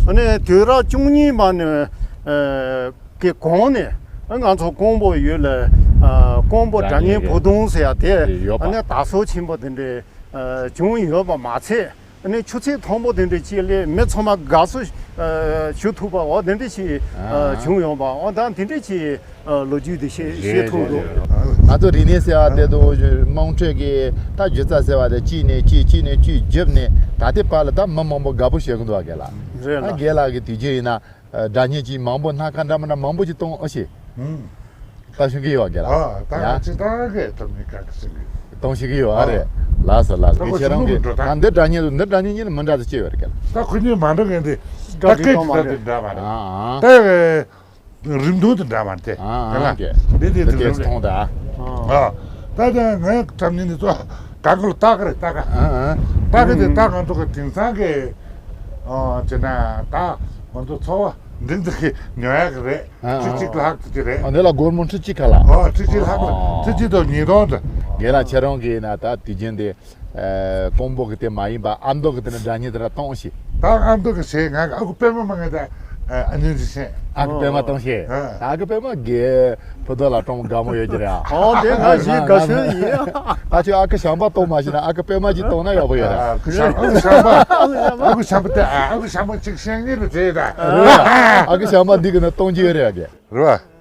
ཨ་ནི་དུས་རབས་བཅུ་གཉིས་པ་ནས་ཨ། གི་གོང་ནས་ང་ཚོ་ཀོང་པོ་ཡུལ་ལ་ཨ་ཀོང་པོ་སྒྲ་སྙན་བུ་དུང་ཟེར་ཡ་དེ་ཡོད་པ། ཨ་ནི་དར་སྲོལ་ཆེན་པོ་དེ་འདྲ་ཨ་བྱུང་ཡོད་པ་མ་ཚད། ཨ་ནི་ཆུ་ཚོད་མཐོན་པོ་དེ་འདྲ་ཅིག་སླེབས། མི་ཚང་མ་དགའ་བསུ་ཨ་ཞུ་ཐུབ་པ་འོ་དེ་འདྲ་ཞིག་ཨ་ཨ་བྱུང་ཡོད་པ། འོ་ད་དེ་འདྲ་ཞིག་ཨ་ལོ་རྒྱུས་དེ་ཤེས་ཤེས་ཐུབ་འདུག། རེད་རེད། ང་ཚོ་རིག་གནས་ཟེར་བ་དེ་དང་དམངས་ཁྲོད་ཀྱི་ད་སྒྱུ་རྩལ་ཟེར་བ་དེ་གཅིག་ནས་གཅིག་གཅིག་ནས་གཅིག་བརྒྱུད་ནས་ད་ལྟའི་བར་ལ་ད་མི་མང་པོ་དགའ་པོ་བྱེད་ཀྱི་འདུག་བ། རྒན་ལགས། རེད་ལགས། རྒན་ལགས་ཀྱི་དུས་རྒྱུན་ཡིན་ན། ཨ་སྒྲ་སྙན་ཅིག་མང་པོ་སྣ་ཁ་འདྲ་མི་འདྲ་མང་པོ་ཅིག་གཏོང་ཨ་ཤེས། ཨུམ། ད་ཤོད་ཀྱི་ཡོད་རྒན་ལགས། ཨ་ད་ཡ། ང་ཅི་ད་གས་ཐོབ་ནི་ག་གི་ཟིན་གི། གཏོང་ཤེས་ཀྱི་ཡོད་ཨ་རེད། ལགས་སོ་ལགས་སོ། ད་ཁོ་ཁྱེད་རང་གིས་ད་འདི་སྒྲ་སྙན་དང་འདི་སྒྲ་སྙན་གཉིས་ལ་མི་འདྲ་ས་ཅི་ཡོད་རེད་རྒན་ལགས། ད་ཁོ་གཉིས་མ་འདྲ་མཁན་དེ་ད་སྐད་ཀྱི་ད་དེ་འདྲ་མ་རེད། ཨ་ཨ། ད་རིམ་ཐོང་དེ་འདྲ་མ་རེད་དེ། ཨ་ཨ། རྒན་ལགས། འདི་དེ་དེ་རིམ་ཐོང་ད། ཨ་ད་ད་ང་ཐམ་ཉིན་དེ་ཚོ་ག་གོ་ལ་ད་ག་རེད་ད་ག། ཨ་ཨ། ད་ག་དེ་ད་ང་ཚོ་གི་དེང་སང་གི་ཨ་ཅེ་ན་ད་ང་ཚོ་འཚོ་བ་འདི་འདི་གི་ཉོ་ཡག་གི་རེད། ཨ་ཨ། ཁྲི་གཅིག་ལྷག་ཙམ་ཅིག་རེད། ཨ་འདི་ལ་སྒོར་མོ་ཁྲི་གཅིག་ཁ་ལ། ཨོ་ཁྲི་གཅིག་ལྷག་ཙམ། ཨོ། ཁྲི་གཅིག་དང་ཉིས་སྟོང་ཙམ། རྒན་ལགས་ཁྱེད་རང་གིས་ན་ད་དུས་རྒྱུན་དེ་ཨ་ཀོང་པོ་གི་དེ་མ་ཡིན་པ་ཨ་མདོ་གི་དེ་ནས་སྒྲ་སྙན་དེ་འདྲ་གཏོང་ཤིག། ད་ཨ་མདོ་གི་ཟེར་ང་གི་ཨ་ཁུ་པད་མ་མ་ངེས་ད་ཨ་ཉུང་ཅིག་ཤེས། ཨ་ཁུ་པད་མ་གཏོང་ཤིག། ཨ་ཨ་ཁུ་པད་མ་རྒན་ཕུ་ཐོག་ལ་གཏོང་དགའ་མོ་ཡོད་ཀྱི་རེད་ཨ། ཨོ་དེ་ང་ཞིག་དགའ་ཤོས་ཡིན། ད་ཁྱོད་ཨ་ཁུ་བྱམས་པ་གཏོང་མ་ཤེས་ན་ཨ་ཁུ་པད་མ་ཅིག་གཏོང་ན་ཡག་པོ་ཡོད་རེད། ཨ་ཁུ་བྱམས་པ་ཨ་ཁུ་བྱམས་པ་ཨ་ཁུ་བྱམས་པ་དེ་ཨ་ཨ་ཁུ་བྱམས་པ་ཅིག་བཤད་ངེས་ལ་བྲེལ་ད། རེད་བ། ཨ་ཁུ་བྱམས་པ་འདི་གི་ནི་གཏོང་རྒྱུ་ཡོད་རེད་ཨ་རྒན། རེད་བ།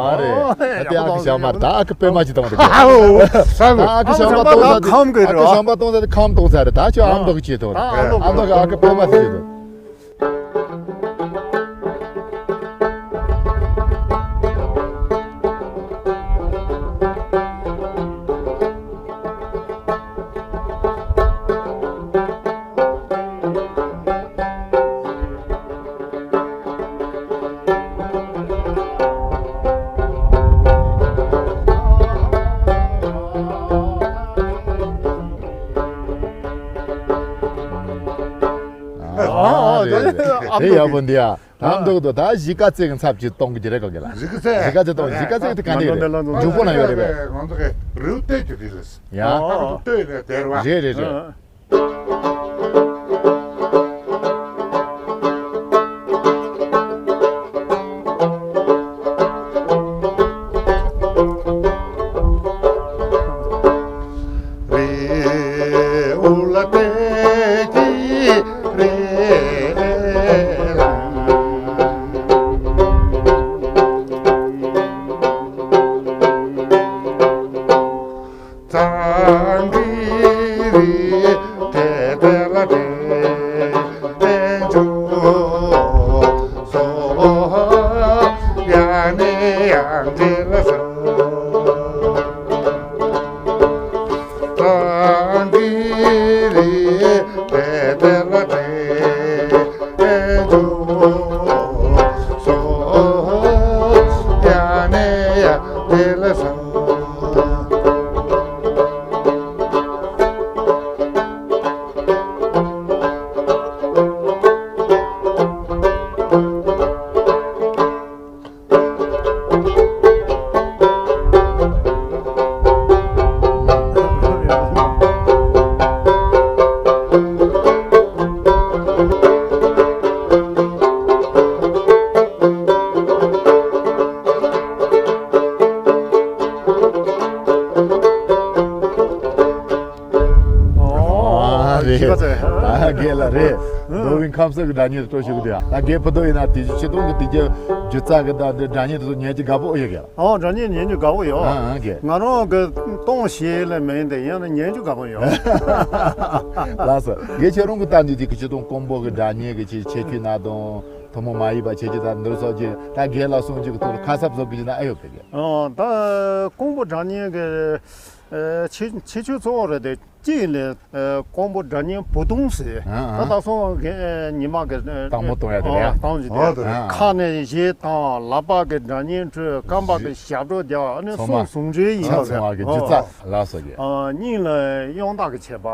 ཨ་རེད། ཨ་དེ་ཨ་ཁུ་བྱམས་པ་ད་ཨ་ཁུ་པད་མ་ཅིག་གཏོང་རེད། ཨ་ཁུ་བྱམས་པ་གཏོང་ས་དེ་ཨ་ཁུ་བྱམས་པ་གཏོང་ས་དེ་ཁམས་གཏོང་ས་རེད། ད་ཁྱོད་ཨ་མདོ་གི་ཅིག་གཏོང་རེད། ཨ་མདོ་གི་ཨ་ཁུ་པད་མ་ཅིག་གཏོང་། ཨ་རེད་རེད། དེ་ཡག་པོ་འདི་ཡ། ཨ་མདོ་གི་ད་གཞིས་ཀ་རྩེ་གི་ཚབ་ཅིག་གཏོང་གི་རེད་གོ་གི་ལ། གཞིས་ཀ་རྩེ། གཞིས་ཀ་རྩེ་གཏོང་། གཞིས་ཀ་རྩེ་གི་དེ་ག་འདྲ་རེད། འཇུག་པོ་ན་ཡོད་རེད་པས། ང་ཚོ་གི་རེའུ་སྟོད་ཀྱི་རེད་ལ། ཡ། ཨ་ཁུ་སྟོད་ནས་དེར་བ། རེད་རེད་རེད། ཡང་ནས་ཡང་འབྲེལ་ཟེར། ཏང་གི་རེད་དེ་དེ་ལ་དྲན་འཇུག་སོ། ཡང་ནས་ཡང་འབྲེལ་ཟེར། ཨོ། ཨ་རེད། ཤེས་པ་ཚོས། ད་རྒན་ལགས་རེད། ཨ། མདོ་དབུས་ཁམས་གསུམ་གྱི་སྒྲ་སྙན་དུ་སྤྲོ་ཞུ་གི་འདུག་ད་རྒན་བུ་མདོ་ཡིན་ན་དེ་བཞིན་ཆིག་སྟོང་གི་དུས་རྒྱུན་སྒྱུ་རྩལ་གྱི་ད་འདི་སྒྲ་སྙན་དེ་ཚོ་ཉན་རྒྱུ་དགའ་པོ་ཡོད་གི། ཨོ། སྒྲ་སྙན་ཉན་རྒྱུ་དགའ་པོ་ཡོད། ཨ་ཨ་རྒན། ང་རང་གི་གཏོང་ཤེས་ལ་མིན་དེ་ཡང་ན་ཉན་རྒྱུ་དགའ་པོ་ཡོད། ལགས་སོ། རྒན་ཁྱེད་རང་གི་ལྟ་འདི་དེ་གི་ཆིག་སྟོང་ཀོང་པོ་གི་སྒྲ་སྙན་གི་ཆེ་ཆེ་ཁྱུ་ན་དང་ཐུན་མོང་མ་ཡིན་པ་ཆེ་ཆེ་ད་འདིར་སོགས་ཀྱི་ད་རྒན་ལགས་གསུང་རྒྱུ་གི་ཐོག་ལ་ཁ་གསབ་བཟོ་དགོས་ཀྱི་ན་ཨེ་ཡོད་གི་རྒན། ཨོ། ད་ཀོང་པོ་སྒྲ་སྙན་གི་ཨ་ཆེ་ཆེ་ཆུང་གཙོ་བོ་རེད་དེ། གཅིག་ནས་ཨ་ཀོང་པོ་སྒྲ་སྙན་བུ་སྟོང་ཟེར། ཨ་ཨ། ད་ད་སོང་གི་ཨ་ཉི་མ་གི་ཨ་དང་པོ་གཏོང་ཡ་དེ་རེད། ཨ་བཏང་རྒྱུ་དེ། ཨ་དེ་རེད། ཨ། ཁ་ནས་གཞས་བཏང་། ལག་པ་གི་སྒྲ་སྙན་དཀྲོལ། རྐང་པ་གི་ཞབས་བྲོ་རྒྱག་ཨ་ནི་ཚང་མ་གསུང་ཟུང་འབྲེལ་ཡིན་ཚང་ཚང་མ་གི་སྒྱུ་རྩལ་ལགས་སོ་གི། ཨ་སྙིང་ལ་དབྱངས་རྟ་གི་བྱེད་པ།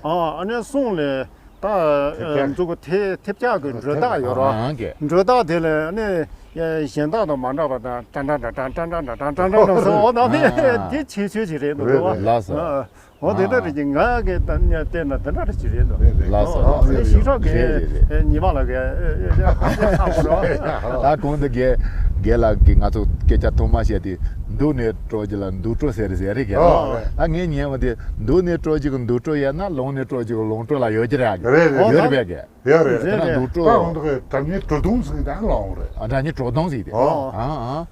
ཨ་ཨ། ཨ་ནི་གསུང་ལ་ད་ཐེབས་རྒྱག་ཨ་ཚོ་གི་ཐེ་ཐེབས་རྒྱག་གི་འགྲོས་རྟགས་ཡོད་ར། ཨ་ཨ་གི། འགྲོས་རྟགས་དེ་ལ་ཨ་ནི་གཞན་དག་དང་མ་འདྲ་བ་དང་ཏྲ་ཏྲ་ཏྲ་ཏྲ་ཏྲ་ཏྲ་ཏྲ་ཏྲ་ཏྲ་ཏྲ་སོང་འོ་ན་ཨ་ཨ། དེ་ཆེ་ཆོས་ཅིག་རེད་འདུག་རེད་རེད། ལགས་སོ། ཨ་འོ་དེ་འདྲ་རེད་ཀྱི། ང་གི་ད་ཉ་བལྟས་ན་དེ་འདྲ་རེད་ཅིག་རེད་འདུག་ལགས་སོ། ཨོ་ལགས་སོ། ཞིག་ཁྲོ་གི་རེད་རེད་རེད། ཉི་མ་ལ་གི་ཧ་གོ་རོ། ད་གོང་དུ་རྒན་རྒན་ལགས་ཀྱིས་ང་ཚོ་སྐད་ཆ་ཐོག་མ་བཤད་དེ་འདུག་ནས་སྤྲོ་རྒྱུ་ལ་འདུག་སྤྲོ་ཟེར་ཟེར་རེད་གི། ཨོ་ད་ངས་ཉན་བ་དེ་འདུག་ནས་སྤྲོ་རྒྱུ་གི་འདུག་སྤྲོ་ཡིན་ན་ལོང་ནས་སྤྲོ་རྒྱུ་གི་ལོང་སྤྲོ་ལ་ཡོད་ཀྱི་རེད་གི། རེད་རེད། ཡོད་རེད་པས་གི། ཡོད་རེད། རེད་རེད། འདུག་སྤྲོ། ད་གོང་དུ་གི་སྒྲ་སྙན་དྲོ་བརྡུང་ཟེར་གི་ད་ལོང་རེད། ཨ་སྒྲ་སྙན་དྲོ་བརྡུང་ཟེར་གི་དེ། ཨོ་ཨ་ཨ།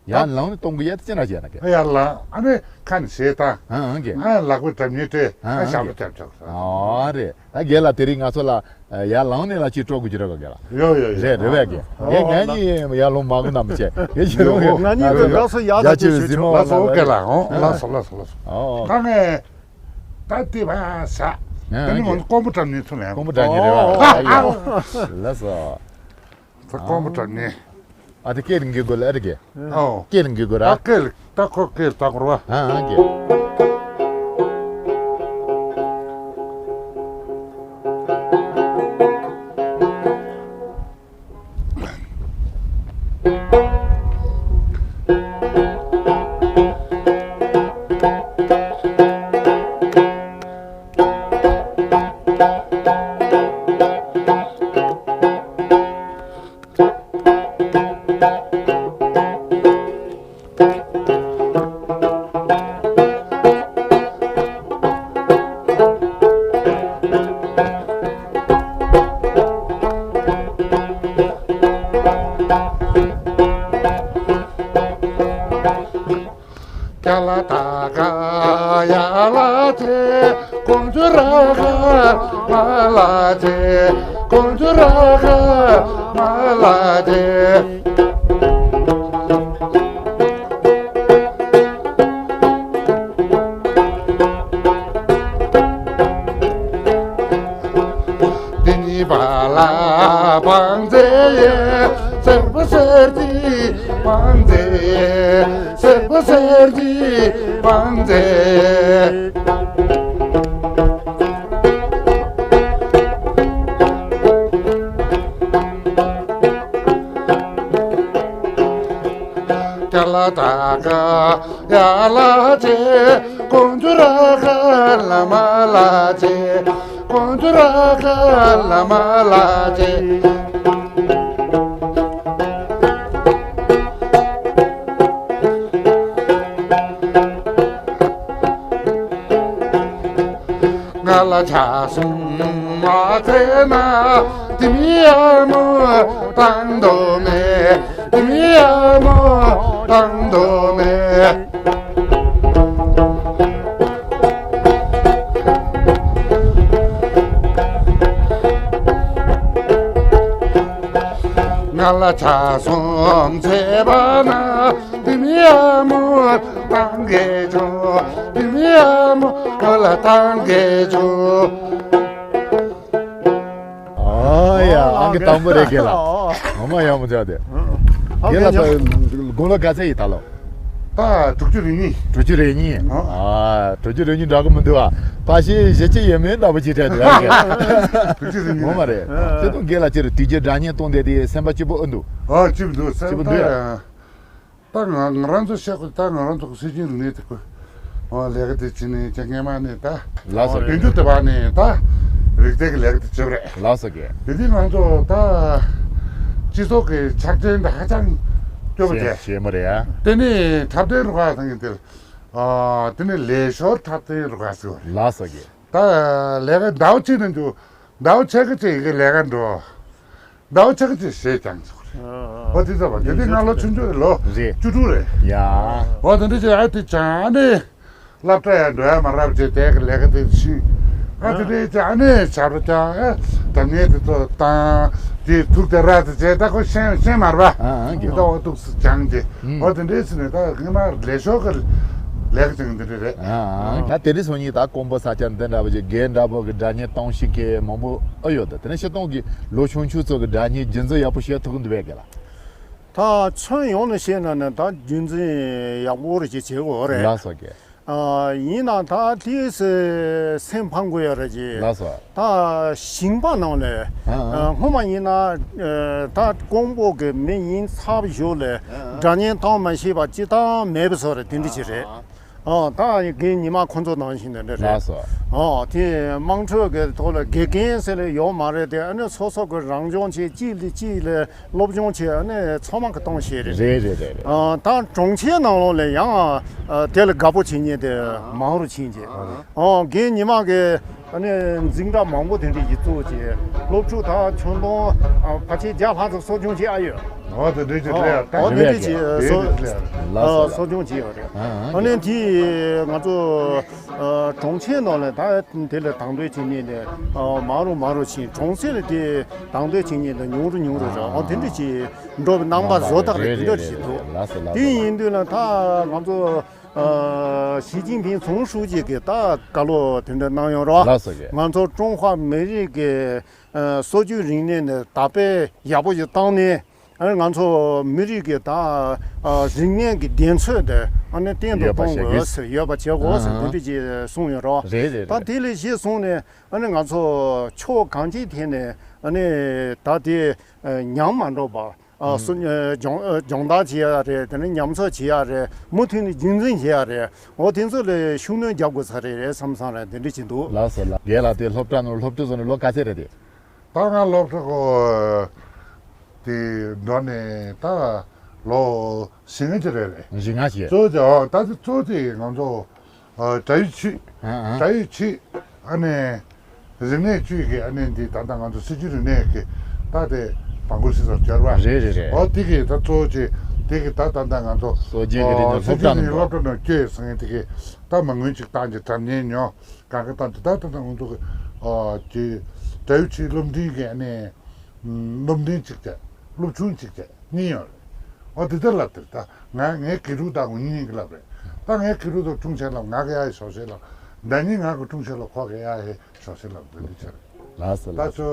ཡར་ལངས་ནས་གཏོང་གི་ཡ་དེ་ཅི་འདྲ་བྱས་ན་གི། ཡར་ལངས་ཨ་ནི་ཁ་ནས་གཞས་བཏང་། ཨང་ཨང་གི། ཨ་ལག་པའི་སྒྲ་སྙན་སྤྲད། ཨ་ཨང་ཞབས་ལ་ཀྱི་རྒྱབ་རྒྱབ། ཨོ་རེད། ད་རྒན་ལགས་དེ་རིང་ང་ཚོ་ལ་ཡར་ལངས་ནས་ལ་ཅིག་སྤྲོ་དགོས་ཀྱི་རེད་པ་རྒན་ལགས། ཡོད་ཡོད་ཡོད། རེད་རེད་པས་རྒན། ཨོ་རྒན་ང་གཉིས་ཡར་ལངས་མ་དགོས་ན་མི་བྱེད་རྒན་ཁྱེད་རང་གི། ང་གཉིས་ཀྱི་དགའ་བསུ་ཡག་ཡ་ཅིག་ཅིག་གཟིགས་མོ་ལ་ལ་ལ། ལགས་སོ་རྒན་ལགས། ཨོ་ལགས་སོ་ལགས་སོ་ལགས་སོ། ཨོ་ད་ངས་ད་དེ་བ་ས། ཨ་དེ་ནི་ང་ཚོ་ཀོང་པོ་སྒྲ་སྙན་ཚུར་ལེན། ཀོང་པོ་སྒྲ་སྙན་རེད་པ། ཨ་ཡ་ལགས་སོ། ད་ཀོང་པོ་སྒྲ་སྙན། ཨ་དེ་སྐད་འགི་དགོས་ལ་ཨ་རེ་གི། ཨོ། སྐད་འགི་དགོས་ར། ད་སྐད་ད་ཁོ་སྐད་ད་ཁོ་ར། ཨ་ཨ་གི། ཀྱ་ལ་ཏ་ཀ་ཡ་ལ་ཅེ། ཀོང་ཇོ་ར་ག་མ་ལ་ཅེ། ཀོང་ཇོ་ར་ག་མ་ལ་ཅེ། འདི་ནི་བ་ལ་བང་མཛེས་ཡེ། སེར་པོ་སེར་གྱི་བང་མཛེས་ཡེ། སེར་པོ་སེར་གྱི་བང་མཛེས་ཡེ། ཀྱ་ལ་ཏ་ཀ་ཡ་ལ་ཅེ། ཀོང་ཇོ་ར་ག་ལ་མ་ལ་ཅེ། ཀོང་ཇོ་ར་ག་ལ་མ་ལ་ཅེ། ང་ལ་ཆ་གསུམ་མ་བཙལ་ན། དེ་མི་ཡ་མོ་དང་དོ་མེད། དེ་མི་ཡ་མོ་དང་དོ་མེད། ང་ ལ་ཆ་སོང་ཚེ་བ་ན་དེ་མི་ཡ་མོ་བཏང་གེ་ཆོ། དེ་མི་ཡ་མོ་ལ་བཏང་གེ་ཆོ། ཨ་ཡ། ཨ་ཨང་ཀི་དང་པོ་རེད་རྒན་ལགས། ཨ་མ་ཡག་མོ་བྱ་དེ། ཨ་རྒན་ལགས་ད་དགུང་ལོ་ག་ཚད་ཡིན་ད་ལོ། ད་དྲུག་ཅུ་རེ་གཉིས། དྲུག་ཅུ་རེ་གཉིས། ཨ། ཨ་དྲུག་ཅུ་རེ་གཉིས་འདྲ་གི་མི་འདུག་ཨ། ཕ་ཤི་བཞི་ཅུ་ཡས་མས་འདྲ་པོ་ཅིག་སྤྲད་འདུག་ཨ། དྲུག་ཅུ་རེ་གཉིས། ངོ་མ་རེད། ཨ་ཁྱེད་ཚོ་རྒན་ལགས་ཅིག་རེད། དུས་རྒྱུན་སྒྲ་སྙན་གཏོང་བསྡད་དེ་སེམས་པ་སྐྱིད་པོ་ཨེ་འདུག་ཨ་སྐྱིད་པོ་འདུག་སེམས་སྐྱིད་པོ་འདུག་ཨ། ད་ང་ང་རང་ཚོ་བཤད་དགོས། ད་ང་རང་ཚོ་སྲོལ་རྒྱུན་རིག་གནས་དེ་ཁོ་ཨོ་ལས་ཀ་དེ་བྱས་ནས་ཅང་སྔས་མ་ནས་ད་ལགས་སོ། དེ་འདྲ་དེ་བ་ནས་ད་རིག་གནས་ཀྱི་ལས་ཀ་དེ་བྱེད་པ་རེད། ལགས་སོ་རྒན། དེ་དུས་ང་ཚོ་ད་སྤྱི་ཚོགས་ཀྱི་ཆ་རྐྱེན་དེ་ཧ་ཅང་སྐྱོ་པོ་བྱས། ཞེ་མོ་རེད་ཡ། དེ་ནས་འཁྲབ་སྟོན་རུ་ཁག་ཐང་གི་དེར་ཨ་དེ་ནས་ལས་ཞོར་འཁྲབ་སྟོན་རུ་ཁག་ཟེར་བ་རེད། ལགས་སོ་རྒན། ད་ལས་ཀ་ཟླ་བ་གཅིག་ནས་འདུག་ཟླ་བ་ཕྱེད་ཀ་ཅིག་གི་ལས་ཀ་འགྲོ། ཟླ་བ་ཕྱེད་ཀ་ཅིག་ཞེས་ཀྱང་ཆོག་རེད། ཨ་ཨ། ཨོ་དེ་ཚོ་བ་དེ་དུས་ང་ལོ་ཆུང་ཆུང་རེད། ལོ་རེད། བཅུ་དྲུག་རེད། ཡ། ཨོ་དེ་འདྲ་ཅིག་ཨ་དེ་ཅང་ནི་སློབ་གྲྭ་ཡང་འགྲོ་ཡ་མ་རག་ཅིག་དེ་གི་ལས་ཀ་དེ་ཤི། ཨ་དེ་འདྲ་ཅིག་ཨ་ནི་བྱ་རུ་ཅང་ཨ་ད་ངས་དེ་ཚོ་བཏང་དེ་ཐུག་དེ་ར་དེ་བྱས། ད་ཁོ་ཤེས་ཤེས་མ་རེད་པ། ཨ་ཨ་དེ་ད་ཨོ་ཐུག་སུ་ཅང་ཅིག་ཨོ་དེ་འདྲས་ཟེར་ནས་ད་སྔོན་མ་ལས་ཞོར་གྱི་ལས་ཀ་བྱེད་མཁན་འདི་འདྲས་རེད། ཨ་ཨ། ད་དེ་རིང་སང་ཉིན་ད་ཀོང་པོ་ས་ཆ་འདི་འདྲ་བ་ཞིག་རྒན་འདྲ་པོ་གི་སྒྲ་སྙན་གཏོང་ཤེས་མཁན་མང་པོ་ཨེ་ཡོད། ད་དེ་ནས་སྤྱིར་བཏང་གི་ལོ་ཆུང་ཆུང་ཚོ་གི་སྒྲ་སྙན་རྒྱུན་འཛིན་ཡག་པོ་བྱེད་ཐུབ་ཀྱི་འདུག་པས་རྒན་ལགས། ད་ཁྱོན་ཡོངས་ནས་བཤད་ན་ནི་ད་རྒྱུན་འཛིན་ཡག་པོ་རེ་ཅིག་བྱེད་དགོས་རེད། ལགས་སོ་རྒན། ཨ། ཡིན་ནའང་ད་དེས་སེམས་ཕམ་དགོས་ཡ་རེད་ཅེས། ལགས་སོ། ད་ཞིང་པ་ནང་ལས། ཨ་ཨ། ཨ། སྔོན་མ་ཡིན་ན། ཨ། ད་ཀོང་པོ་གི་མི་ཡིན་ཚབ་ཞུགས་ལས། ཨ་ཨ། སྒྲ་སྙན་གཏོང་མ་ཤེས་པ་སྤྱིར་བཏང་མེད་པ་བཟོ་རེད། དེ་འདྲ་ཅིག་རེད། ཨ་ཨ། ཨ། ད་རྒན་ཉི་མ་ཁོང་ཚོ་ནང་བཞིན་དེ་འདྲ་རེད། ལགས་སོ། ཨ། དེ་དམངས་ཁྲོད་ཀྱི་ཐོག་ལ་དགེ་རྒན་ཟེར་ལས་ཡོད་མ་རེད་དེ། ཨ་ནི་སོ་སོ་གི་རང་སྦྱོང་བྱེད། གཅིག་ལས་གཅིག་ལས། སློབ་སྦྱོང་བྱས་ནས་ཚང་མ་གི་གཏོང་བྱེད་རེད། རེད་རེད་རེད་རེད། ཨ། ད་གྲོང་ཁྱེར་ནང་ལོགས་ལ་ཡང་ཨ་དེ་ལ་དགའ་པོ་བྱེད་མཁན་དེ་མང་རུ་ཕྱིན་རྗེས། ཨ། རྒན་ཉི་མ་གི་ཨ་ནི་འཛིན་གྲྭ་མང་པོ་དེ་འདྲ་ཞིག་བཙུགས་བྱས། སློབ་ཕྲུག་ད་ཁྱོན་བསྡོམས་ཨ་ཕལ་ཆེར་བརྒྱ་ལྷག་ཙམ་གསོ་སྐྱོང་བྱེད་ཨ་ཡོད། ཨོ་དེ་འདྲ་ཅིག་རེད། ཨ། ཨོ་དེ་འདྲ་ཅིག་གསོ་ལགས་སོ་ཨ་ལགས། གསོ་སྐྱོང་བྱེད་ཡོད་རེད། ཨ་ཨ་ཨ་ནི་དེ་ང་ཚོ། ཨ། གྲོང་ཁྱེར་ནང་ལ་ད་དེ་ལ་དང་དོད་བྱེད་མཁན་དེ་ཨ་མང་རུ་མང་རུ་ཕྱིན། གྲོང་གསེབ་ལ་དེ་དང་དོད་བྱེད་མཁན་དེ་ཉུང་རུ་ཉུང་རུ་རེད། ཨ། དེ་འདྲ་ཅིག་འགྲོ་བའི་རྣམ་པ་བཟོ་ཐག་རེད། དེ་འདྲ་ཞིག་འདུག་ལགས་སོ་ལགས་སོ། དེ་ཡིན་དུས་ལ་ད་ང་ཚོ་ཨ་ཞི་ཅིན་ཕིང་ཚོགས་ཧྲུའུ་ཅི་གིས་ད་བཀའ་སློབ་དེ་འདྲ་གནང་ཡོད་རེད། ལགས་སོ་རྒན། ང་ཚོ་ཀྲུང་ཧྭ་མི་རིགས་ཀྱི་ཨ་སྲོལ་རྒྱུན་རིག་གནས་ནི་དར་སྤེལ་ཡག་པོ་ཞིག་བཏང་ནས། ཨ་ནི་ང་ཚོ་མི་རིགས་ཀྱི་ད་ཨ་རིག་གནས་ཀྱི་གདེང་ཚོད་དེ་ཨ་ནི་བརྟན་དུ་ཡོད་པ་གཏོང་བྱེད་དགོས་དགོས། ཟེར། ཡོད་པ་བྱེད་དགོས་ཟེར། ཨ་དེ་འདྲ་ཅིག་གསུངས་ཡོད་རེད། རེད་རེད་ད་རེད། དེ་ལས་གཞི་བཟུང་ནས་ཨ་ནི་ང་ཚོ་ཕྱོགས་གང་ཅིའི་ཐད་ནས་ཨ་ནི་ད་དེ་ཨ་ཉམས་མ་འགྲོ་བར་ཨ་སུ་ཨ་སྦྱོང་ཨ་སྦྱོང་བརྡར་བྱེད་ཡ་རེད། དེ་ནས་ཉམས་གསོ་བྱེད་ཡ་རེད། མུ་མཐུད་ནས་རྒྱུན་འཛིན་བྱེད་ཡ་རེད། འོ་དེ་ཚོ་ལ་ཤུགས་སྣོན་རྒྱག་དགོས་ས་རེད་རེད་བསམ་བསམ་རེད། དེ་འདྲ་ཅིག་འདུག་ལགས་སོ་ལགས། རྒན་ལགས་དེ་སློབ་གྲྭ་ནང་སློབ་ཕྲུག་ཚོ་ནས་ལོ་ག་ཚད་རེད་དེ། ད་ང་སློབ་གྲྭ་གོ་དེ་འགྲོ་ནས་ད་ལོ་བཞི་ལྔ་ཅིག་རེད་རེད། བཞི་ལྔ་ཅིག་གཙོ་བོ་དེ་ཨོ་ད་དེ་གཙོ་བོ་དེ་ང་ཚོ་ཨ་སྒྲ་ཡིག་ཆོས། ཨ་ཨ། སྒྲ་ཡིག་ཆོས། ཨ་ནི་རིག་གནས་བཅུད་ཀྱི་ཨ་ནི་འདི་ད་ལྟ་ང་ཚོ་སྲིད་ཇུས་རིག་གནས་ཀྱི་ད་དེ་བང་ཁུར་སྲིད་ཚོར་གྱུར་བ་རེད་རེད་རེད། ཨོ་དེ་གི་ད་གཙོ་བོ་ཅིག་དེ་གི་ད་ད་ལྟ་ང་ཚོ་སྲོལ་རྒྱུན་གྱི་རིག་གནས་ཨོ་སྲིད་ཇུས་རིག་གནས་སློབ་གྲྭ་ནང་བསྐྱོད་ཟེར་མཁན་དེ་གི་ད་མ་དངུལ་ཅིག་བཏང་ཅིག་གྲབས་ཉན་ཉོ། གང་ག་བཏང་དེ་ད་ད་ད་ང་ཚོ་གི་ཨ་ཀྱི་སྒྲ་ཡིག་ཆོས་སློབ་འབྲིང་གི་ཨ་ནི་སློབ་འབྲིང་གཅིག་བྱས། སློབ་ཆུང་གཅིག་བྱས་གཉིས་ཡོད་རེད། ཨོ་དེ་ལྟར་ལབ་དེར་ད་ང་ངའི་དགེ་ཕྲུག་དང་ངོ་གཉིས་ཀྱི་ལབ་རེད། ད་ངའི་དགེ་ཕྲུག་དང་ཀྲུང་ཆེན་ལབ། ང་གི་ཡ་ཡི་ཞོགས་ཤེས་ལབ། ཟླ་ཉིན་ང་གི་ཀྲུང་ཆེན་ལབ། ཁོ་གི་ཡ་ཡི་ཞོགས་ཤེས་ལབ། འདི་འདི་ཆེ་རེད། ལགས་སོ་ད་ལགས་སོ།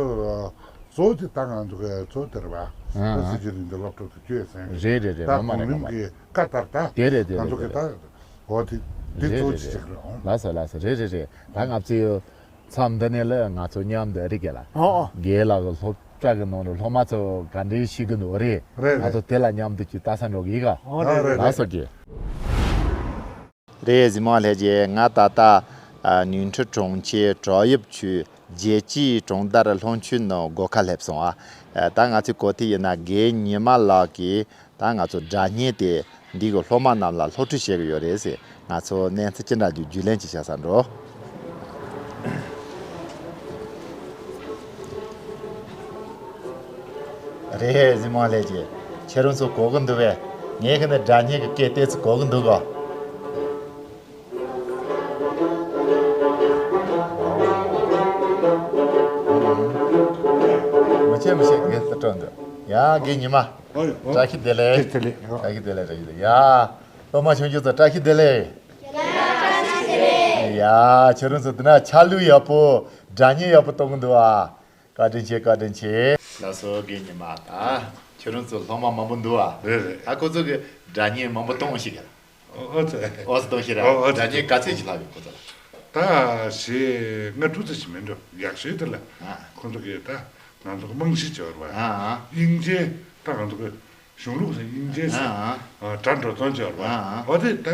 ཚོ་གཙོ་བོ་དེ་ད་ང་ཚོ་གི་གཙོ་བོ་དེ་རེད་བ། ཨ་ད་ཨ་སྲིད་ཇུས་རིག་གནས་སློབ་གྲྭ་དུ་བསྐྱོད་ཡས་ཟེར་རེད་རེད་རེད། ད་ངོ་མ་རེད་གོང་རིམ་ངོ་མ་རེད། གི་བཀའ་ལྟར་ད་དེ་རེད་དེ་ང་རེད་ཚོ་དེ་གི་ད་རེད། འོ་དེ་དེ་རེད་གཙོ་རེད་ཆེ་རེད། ཆེ་རེད་འོང་། ལགས་སོ་ལགས་སོ། རེད་རེད་རེད། ད་ང་ཚོའི་མཚམས་འདི་ནས་ལ་ང་ཚོ་མཉམ་དུ་རིག་གི་ལ། ཨོ་ཨོ། རྒན་ལགས་ཀྱི་སློབ་གྲྭ་གི་ནང་ལ་སློབ་མ་ཚོ་ག་འདྲའི་ཤེས་ཀྱི་འདུག་རེད། རེད་ང་ཚོ་རེད། དེ་ལ་མཉམ་དུ་ཅིག་ལྟ་ས་འགྲོ་གི་ཡིན་ག་ཨོ་རེད་རེད། ལགས་སོ་རྒན། རེད་གཟིགས་མོ་ལྷས་རྒྱལ། ང་ད་ལྟ་ཨ་ནུས་ཁྲི་གྲོང་ཁྱེར་བྲག་གཡབ་ཆུས་རྒྱལ་སྤྱིའི་གྲོང་རྡལ་སློབ་ཆུང་ནང་སྒོ་ཁ་སླེབས་སོང་ཨ། ད་ང་ཚོའི་གོ་ཐོས་ཡིན་ན་རྒན་ཉི་མ་ལགས་ཀྱིས་ད་ང་ཚོ་སྒྲ་སྙན་དེ་འདི་གི་སློབ་མ་རྣམས་ལ་སློབ་ཁྲིད་བྱེད་ཀྱི་ཡོད་རེད་ཟེར། ང་ཚོ་གནས་ཚུལ་ཅི་འདྲ་འདུག་རྒྱུས་ལོན་ཅིག་བྱ་ས་འགྲོ། རེད་གཟིགས་མོ་ལྷས་རྒྱལ། ཁྱེད་རང་ཚོ་གོ་གི་འདུག་པས། ངས་ཁ་ནས་སྒྲ་སྙན་གྱི་སྐད་བལྟས་ཚེ་གོ་གི་འདུག་གོ། མི་ཆེ་མི་ཆེ་གེ་སི་སྤྲོད་འདུག་ཡ་རྒན་ཉི་མ། ཨོ་ཡ། ཨོ། བཀྲ་ཤིས་བདེ་ལེགས། བདེ་ལེགས། བཀྲ་ཤིས་བདེ་ལེགས། བཀྲ་ཤིས་བདེ་ལེགས། ཡ། སློབ་མ་ཆུང་ཆུང་ཚོ་བཀྲ་ཤིས་བདེ་ལེགས། ཡ་བཀྲ་ཤིས་བདེ་ལེགས། ཡ་ཁྱོད་རང་ཚོ་འདི་ན་ཆ་ལུགས་ཡག་པོ། སྒྲ་སྙན་ཡག་པོ་གཏོང་གི་འདུག་ཨ། བཀའ་དྲིན་ཆེ། བཀའ་དྲིན་ཆེ། ལགས་སོ་རྒན་ཉི་མ། ད་ཁྱོད་རང་ཚོ་སློབ་མ་མང་པོ་འདུག་ཨ། རེད་རེད། ད་ཁོ་ཚོ་གི་སྒྲ་སྙན་མང་པོ་གཏོང་ཞིག་ག་ཨོ་ཙི། ཨོ་ཙི་གཏོང་ཞིག་ར། ཨོ་ཨོ་ཙི། སྒྲ་སྙན་ག་ཚད་ཅིག་ལྷག་ཡོད་ཁོ་ཚོ་ལ། ད་ཞེ་ལྔ་དྲུག་ཙམ་ཞིག་མིན་འགྲོ། ཡག་ཤོས་དེ་ལ། ཨ། ཁོ་ཚོ་གི་ད་ང་ཚོ་གི་རྨང་གཞི་བྱས་པ་རེད་བ། ཨ་ཨ། དབྱིན་ཇི་ད་ང་ཚོ་གི་གཞུང་ལུགས་སུ་དབྱིན་ཇི་ཟེར། ཨ་ཨ། སྒྲ་འགྲོ་སྟངས་བྱས་པ་རེད་བ། ཨ་ཨ། འོ་དེ་ད་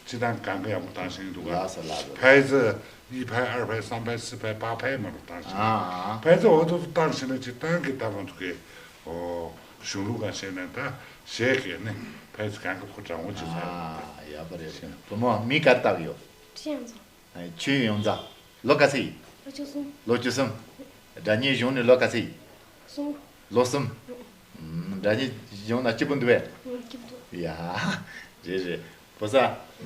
སྤྱིར་བཏང་གང་ག་ཡག་པོ་བཏང་ཤེས་ཀྱི་འདུག་ག་ལགས་སོ་ལགས་སོ། ཕའེ་ཙི་གཉིས་ཕའེ་ཨར་ཕའེ་སམ་ཕའེ་སི་ཕའེ་པ་ཕའེ་མ་རུ་བཏང་ཤེས། ཨ་ཨ། ཕའེ་ཙི་འོ་དེ་ཚོ་བཏང་ཤེས་ན་སྤྱིར་བཏང་གི་ད་ང་ཚོ་གི་ཨོ། གཞུང་ལུགས་གང་བཤད་ན་ད་གཞས་ཀྱི་ནི་ཕལ་ཆེར་གང་ག་ཁོ་དྲང་བོ་ཅིག་ཟེར། ཨ་ཡག་པོ་རེད། བུ་མོ་མིང་ག་རེ་བཏགས་ཡོད། ཁྲི་ཡོངས་རྫོགས། ཨ་ཁྲི་ཡོངས་རྫོགས། ལོ་ག་ཚོད་ཡིན། ལོ་བཅུ་གསུམ། ལོ་བཅུ་གསུམ། སྒྲ་སྙན་གཞུང་ནས་ལོ་ག་ཚོད་ཡིན། གསུམ། ལོ་གསུམ། ཨུམ། སྒྲ་སྙན་གཞུང་ན་སྐྱིད་པོ་འདུག་པས། ཨུམ། སྐྱིད་པོ་འདུག་ཡ། རེད་རེད། བུ་ཚ།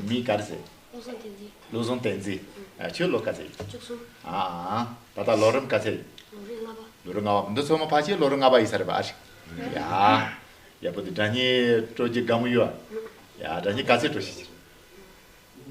མིང་ག་རེ་ཟེར། བློ་བཟང་བསྟན་འཛིན། བློ་བཟང་བསྟན་འཛིན། ཨ་ཁྱོད་ལོ་ག་ཚོད་ཡིན། བཅུ་གསུམ། ཨ་ཨ། ད་ལྟ་ལོ་རིམ་ག་ཚོད་ཡིན། ལོ་རིམ་ལྔ་པ། ལོ་རིམ་ལྔ་པ། འདི་ཚང་མ་ཕལ་ཆེར་ལོ་རིམ་ལྔ་པ་ཡིན་ས་རེད་པ། ཨ་ཧྲི། ཡ། ཡག་པོ་འདུག་སྒྲ་སྙན་དཀྲོལ་རྒྱུ་དགའ་མོ་ཡོད། ཡ་སྒྲ་སྙན་ག་ཚོད་དཀྲོལ་ཤེས་ཀྱི་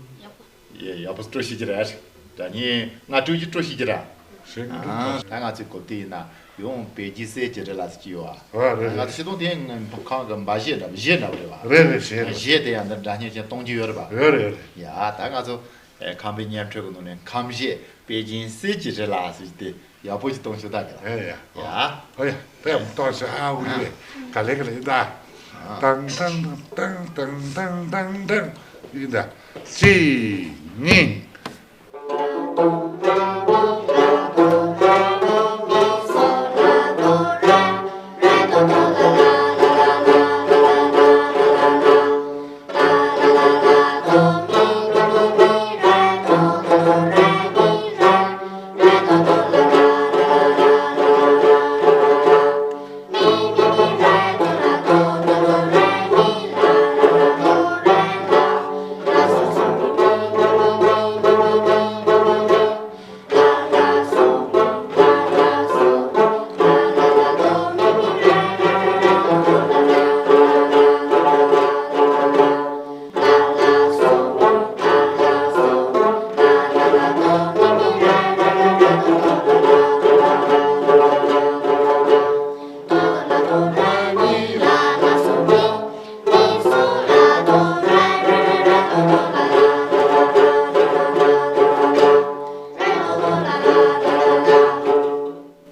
རེད། ཡག་པོ། ཡ་ཡག་པོ་དཀྲོལ་ཤེས་ཀྱི་རེད། སྒྲ་སྙན་ང་དཀྲོལ་རྒྱུ་དཀྲོལ་ཤེས་ཀྱི་རེད། ཤེས་ཀྱི་འདུག་ཨ་ད་ང་ཚོའི་གོ་སྟེ་ཡིན་ན་ཡང་པེ་ཅིན་གསེར་གྱི་རི་ལ་ཟེར་གྱི་ཡོད་ཨ། ཨ་རེད། ང་ཚོ་ཤི་སྟོང་དེ་ཁང་གི་འབའ་གཞས་འདྲ་པོ་གཞས་འདྲ་པོ་རེད་པ། རེད་རེད། གཞས་རེད། གཞས་དེ་ཡང་འདི་སྒྲ་སྙན་ཅན་གཏོང་རྒྱུ་ཡོད་རེད་པ། ཡོད་རེད་ཡོད་རེད། ཡ་ད་ང་ཚོ་ཨེ་ཁམས་པའི་བརྙན་འཕྲིན་གི་ནང་ནས་ཁམས་གཞས་པེ་ཅིན་གསེར་གྱི་རི་ལ་ཟེར་དེ་ཡག་པོ་ཞིག་གཏོང་ཤོག་ད་ག་ལ། ཡ་ཡ། ཡ། ཨོ་ཡ། ད་ཡག་པོ་གཏོང་ཤོག་ཨ། འུ་ཡེ། ག་ལེ་ག་ལེ་ཡིན་ད། ཨ། ཏང་ཏང་ཏང་ཏང་ཏང་ཏང་ཏང་ཡིན་ད། གཅིག་གཉིས།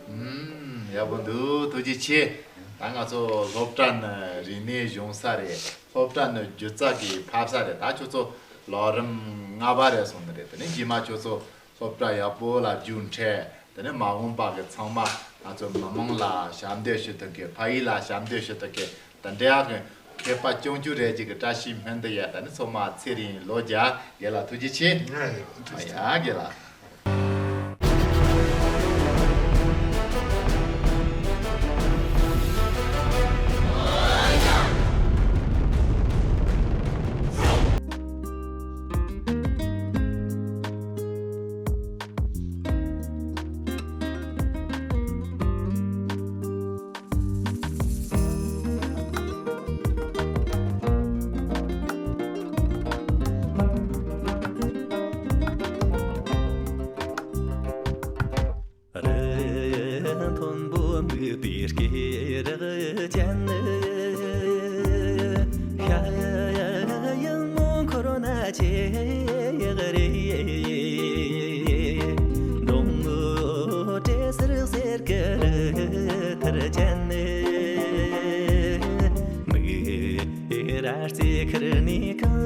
ཨུམ། ཡག་པོ་འདུག་ཐུགས་རྗེ་ཆེ། ད་ང་ཚོ་སློབ་གྲྭ་ནི་རིག་གནས་སྦྱོང་ས་རེད། སློབ་གྲྭ་ནི་སྒྱུ་རྩལ་གྱི་ཕབ་ས་རེད། ད་ཁྱོད་ཚོ་ལོ་རིམ་ལྔ་པ་རེད་སོང་ནི་རེད། དེ་ནས་རྗེས་མ་ཁྱོད་ཚོ་སློབ་གྲྭ་ཡག་པོ་ལ་རྒྱུགས་འཕྲད། དེ་ནས་མ་འོངས་པ་གི་ཚང་མ་ང་ཚོ་མི་མང་ལ་ཞབས་འདེགས་ཞུ་ཐུབ་མཁན། ཕ་ཡུལ་ལ་ཞབས་འདེགས་ཞུ་ཐུབ་མཁན། དེ་འདྲ་གི་མཁས་པ་སྐྱོང་རྒྱུ་རེད་ཅིག་གི་བཀྲ་ཤིས་སྨོན་འདུན་ཡོད། ད་ནི་ཚང་མ་ཚེ་རིང་ལོ་བརྒྱ། རྒན་ལགས་ཐུགས་རྗེ་ཆེ། ཡ་ཡ། ཐུགས་རྗེ་ཆེ། ཡ་རྒན་ལགས། རི་མཐོན་པོ་སྨུག་པའི་སྐེད་རགས་ཅན། ཤ་ཡང་མོ་འཁོར་ན་ཆེ་ཡག་རེད། འབྲོང་མོ་བྲེ་སེར་གསེར་གྱི་རི་ཐུར་ཅན། མིག་ར་རྩེ་ཁུར་ནས་གང་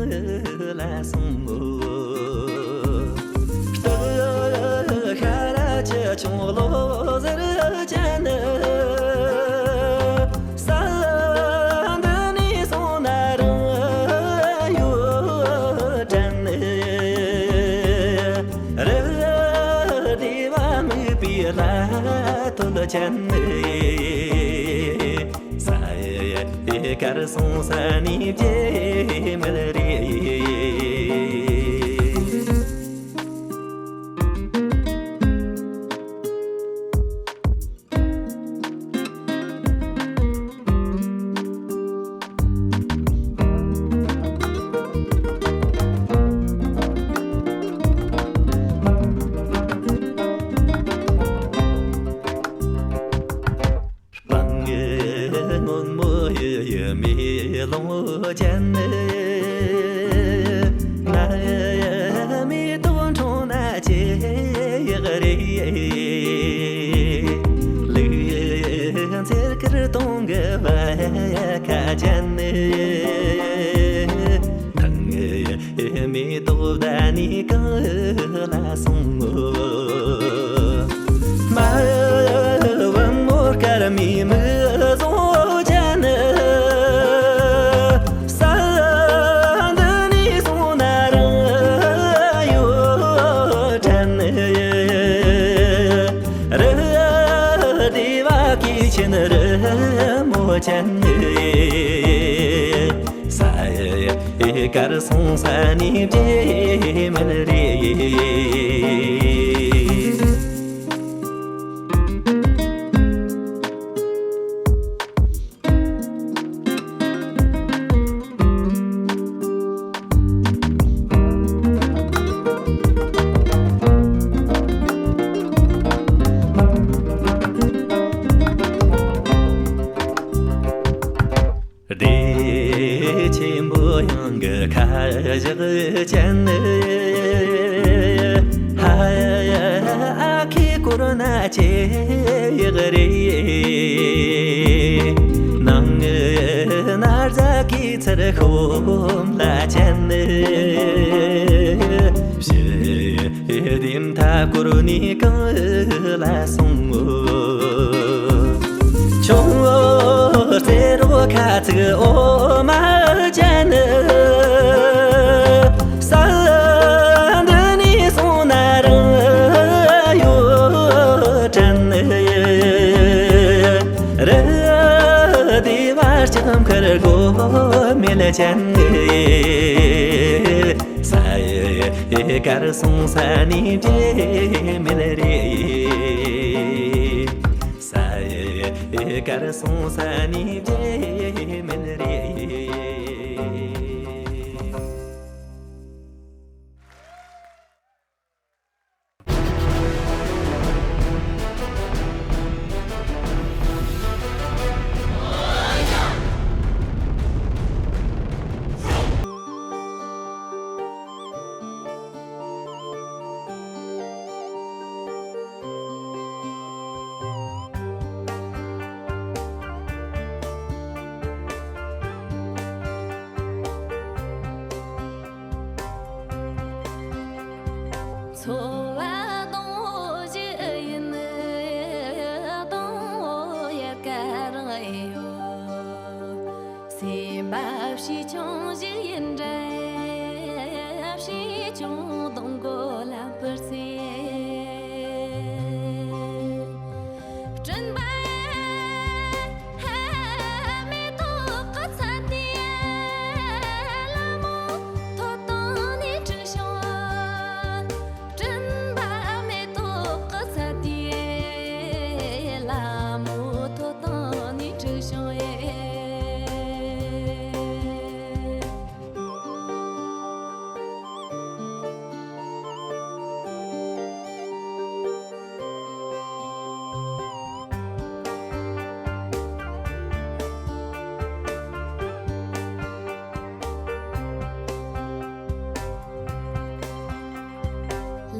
ལ་སོང་ངོ་། སྟག་ཤ་ར་ཆུ་ཆུང་ལོ་ཟེར་ཅན། ས་འདི་ནས་སོང་ན་རང་ཡོད་དྲན། རི་དེ་བ་མིག་པའི་ལ་ཐོད་ཅན། ས་ཡི་གར་སོང་ས་ནས་བརྗེད་མེད་རེད། ཅན་ནི། ཐང་མེ་ཏོག་བདག་ནི་གང་ལ་སོང་ངོ་། མ་བུ་མོ་དཀར་མོའི་མིག་བཟུང་ཅན་ནི། ས་འདི་ནས་སོང་ན་རང་ཡོད་དྲན། རི་དེ་བ་ཀི་ཆེན་རི་མོ་ཅན། ས་ཡི་གར་སོང་ས་ནས་བྲེལ་མེད་རེད། སྡེ་ཆེན་པོ་ཡང་གི་ཁ་བཞག་ཅན། ཧ་ཨ་ཁའི་སྐོར་ན་ཆེ་ཡག་རེད། ནང་ན་རྫ་གི་ཚུར་ཤོམ་ལ་ཅན། ཕྱི་དེ་མཐའ་སྐོར་ནས་གང་ལ་སོང་ངོ་། ཆུང་བོ་རྩེ་རོ་ཁ་ཚིག་འོ་མ་ཅན། ས་འདི་ནས་སོང་ན་རང་ཡོད་དྲན། རི་དེ་བར་ལྕགས་མཁར་སྒོ་མེད་ཅན། ས་ཡི་གར་སོང་ས་ནས་བྲེལ་མེད་རེད། ས་ཡི་གར་སོང་ས་ནས་བྲེལ་མེད་རེད། འཚོ་བ་སྡོང་བོ་ཞིག་ཡིན། སྡོང་བོ་ཡལ་ག་རང་ཡོད། སེམས་པ་བྱིས་ཆུང་ཞིག་ཡིན་འདྲ། བྱིས་ཆུང་སྡོང་མགོ་ལ་འཕུར་ཚེ། སྤྲིན་པ་མེ་ཏོག་གི་ཚལ་དེ། ལ་མོ་ཐོད་སྟེང་ནས་འཁྲིགས་བྱུང་། སྤྲིན་པ་མེ་ཏོག་གི་ཚལ་དེ། ལ་མོ་ཐོད་སྟེང་ནས་འཁྲིགས་བྱུང་ཡེ།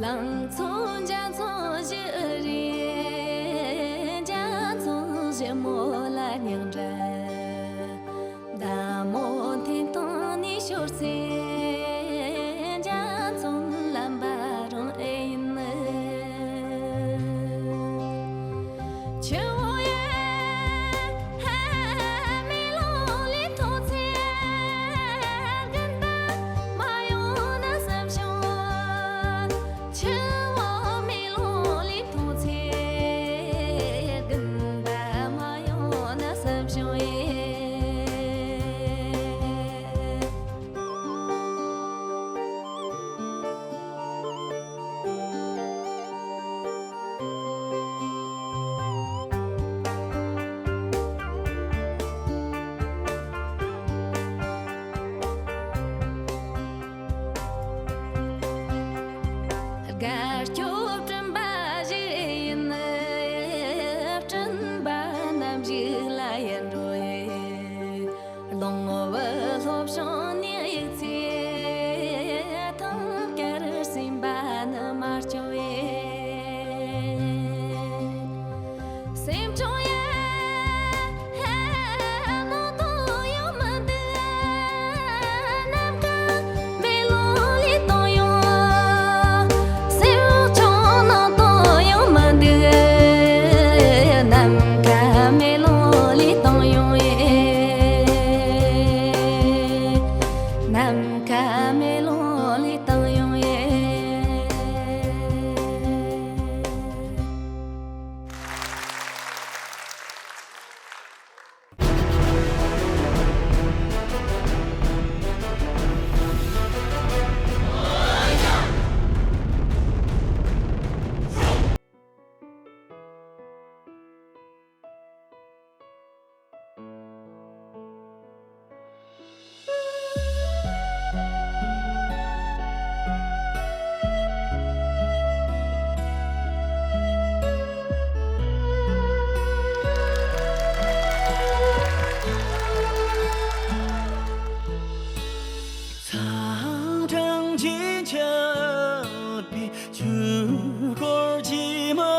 ལང་ཚོ་འཇའ་ཚོན་བཞི་རེད། འཇའ་ཚོན་བཞི་མོ་ལ་སྙིང་འདྲ། མདའ་མོ་འཐེན་སྟེང་ནས་ཤོར་ཚེ། འཇའ་ཚོན་ལམ་པ་རང་ཨེ་ཡིན། ཆུ་བོ་ཡ་མེ་ལོང་ལས་མཐོང་ཚེ། དགུན་ཟླ་མ་ཡོང་ན་བསམ་བྱུང་། ཆུ་བོ་མེ་ལོང་ལས་མཐོང་ཚེ། དགུན་ཟླ་མ་ཡོང་ན་བསམ་བྱུང་ཡེ། དགའ་སྐྱོ་སྤྲིན་པ་ཞིག་ཡིན། སྤྲིན་པ་ནམ་ཞིག་ལ་ཡལ་འགྲོ་ཡི། གླང་བུ་ལྷོ་བྱང་ནས་གཡུག་ཚེ། ཐང་དཀར་སེམས་པ་ནི་མ་སྐྱོ་ཡི། སེམས་ཆུང་ཡ། ནང་དུ་ཡང་ ཁ་མེ་ལོང་ལི་བཏང་ཡོང་ཡེ། ཚངས་དྲངས་ཀྱི་ཆར་པའི་ཆུ་འཁོར་གྱི་མི་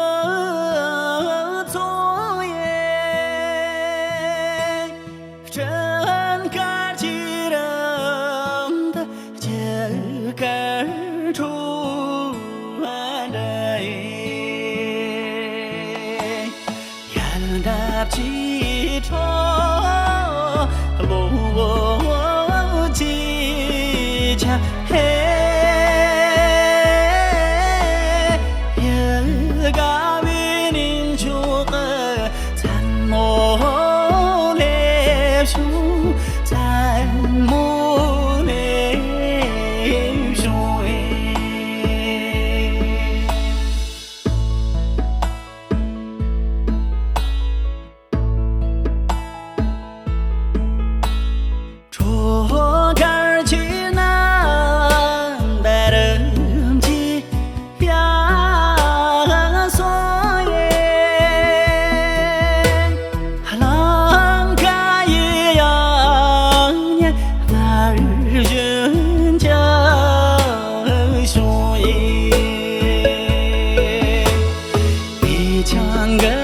ཚོགས་ཡིན། སྤྲིན་དཀར་གྱི་རང་མདངས་ཀྱི་སྐར་འཕྲོ་བ་འདྲ་ཡིན། ཡལ་འདབ་ཀྱི་ཁྲོད་གློ་བོར་གྱི་ཆ་ཧེ། ཡལ་དགའ་བའི་གནས་མཆོག་གི་མཚན་མོ་སླེབས་བྱུང་། མཚན་མོ་སླེབས་བྱུང་། ཁྲོ་གར་གྱི་རྣམ་པར་རིམ་གྱིས་ཡར་སོང་ཡེ། གླིང་ག་ཡི་ཡང་ཉིན་སྔར་བཞིན་ཀྱང་བྱུང་ཡེ། མེ་ཆང་གི་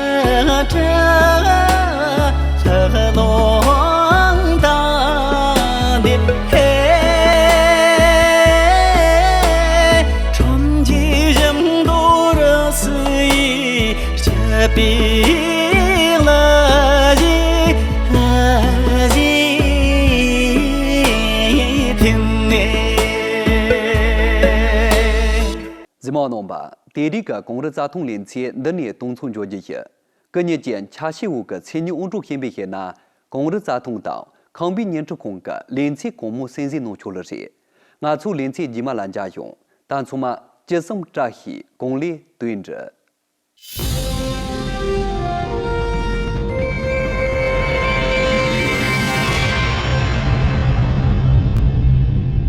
སྤྲིན་ལྷགས་རླུང་དང་བསྡེབས། ཁྲོམ་གྱི་ཞིང་དུ་རི་སུལ་ཡིས་སྐྱིད་པའི་ལ་གཞས་ལ་གཞས་འཐེན་ནས། གཟིགས་མོ་བ་རྣམ་པ། དེ་རིང་གི་གངས་རི་རྩྭ་ཐང་ལེ་ཚན་འདི་ནས་གཏོང་ཚོགས་འཇོག་རྒྱུ་ཡིན། སྐུ་ཉིད་ཀྱི་འཆར་གཞིའི་འོག་གི་མཚན་ཉིད་དབང་གྲགས་ཤན་པས་བཤད་ན། གངས་རི་རྩྭ་ཐང་དང་ཁང་པའི་བརྙན་འཕྲིན་ཁང་གི་ལེ་ཚན་གང་མང་གསན་གཟིགས་གནང་ཆོག་ལེ་རེད། ང་ཚོ་ལེ་ཚན་རྗེས་མ་ལ་མཇལ་ཡོང་། ད་ཚང་མ་ཅི་བསམ་བཀྲ་ཤིས་གང་ལེགས་དོན་འགྲུབ།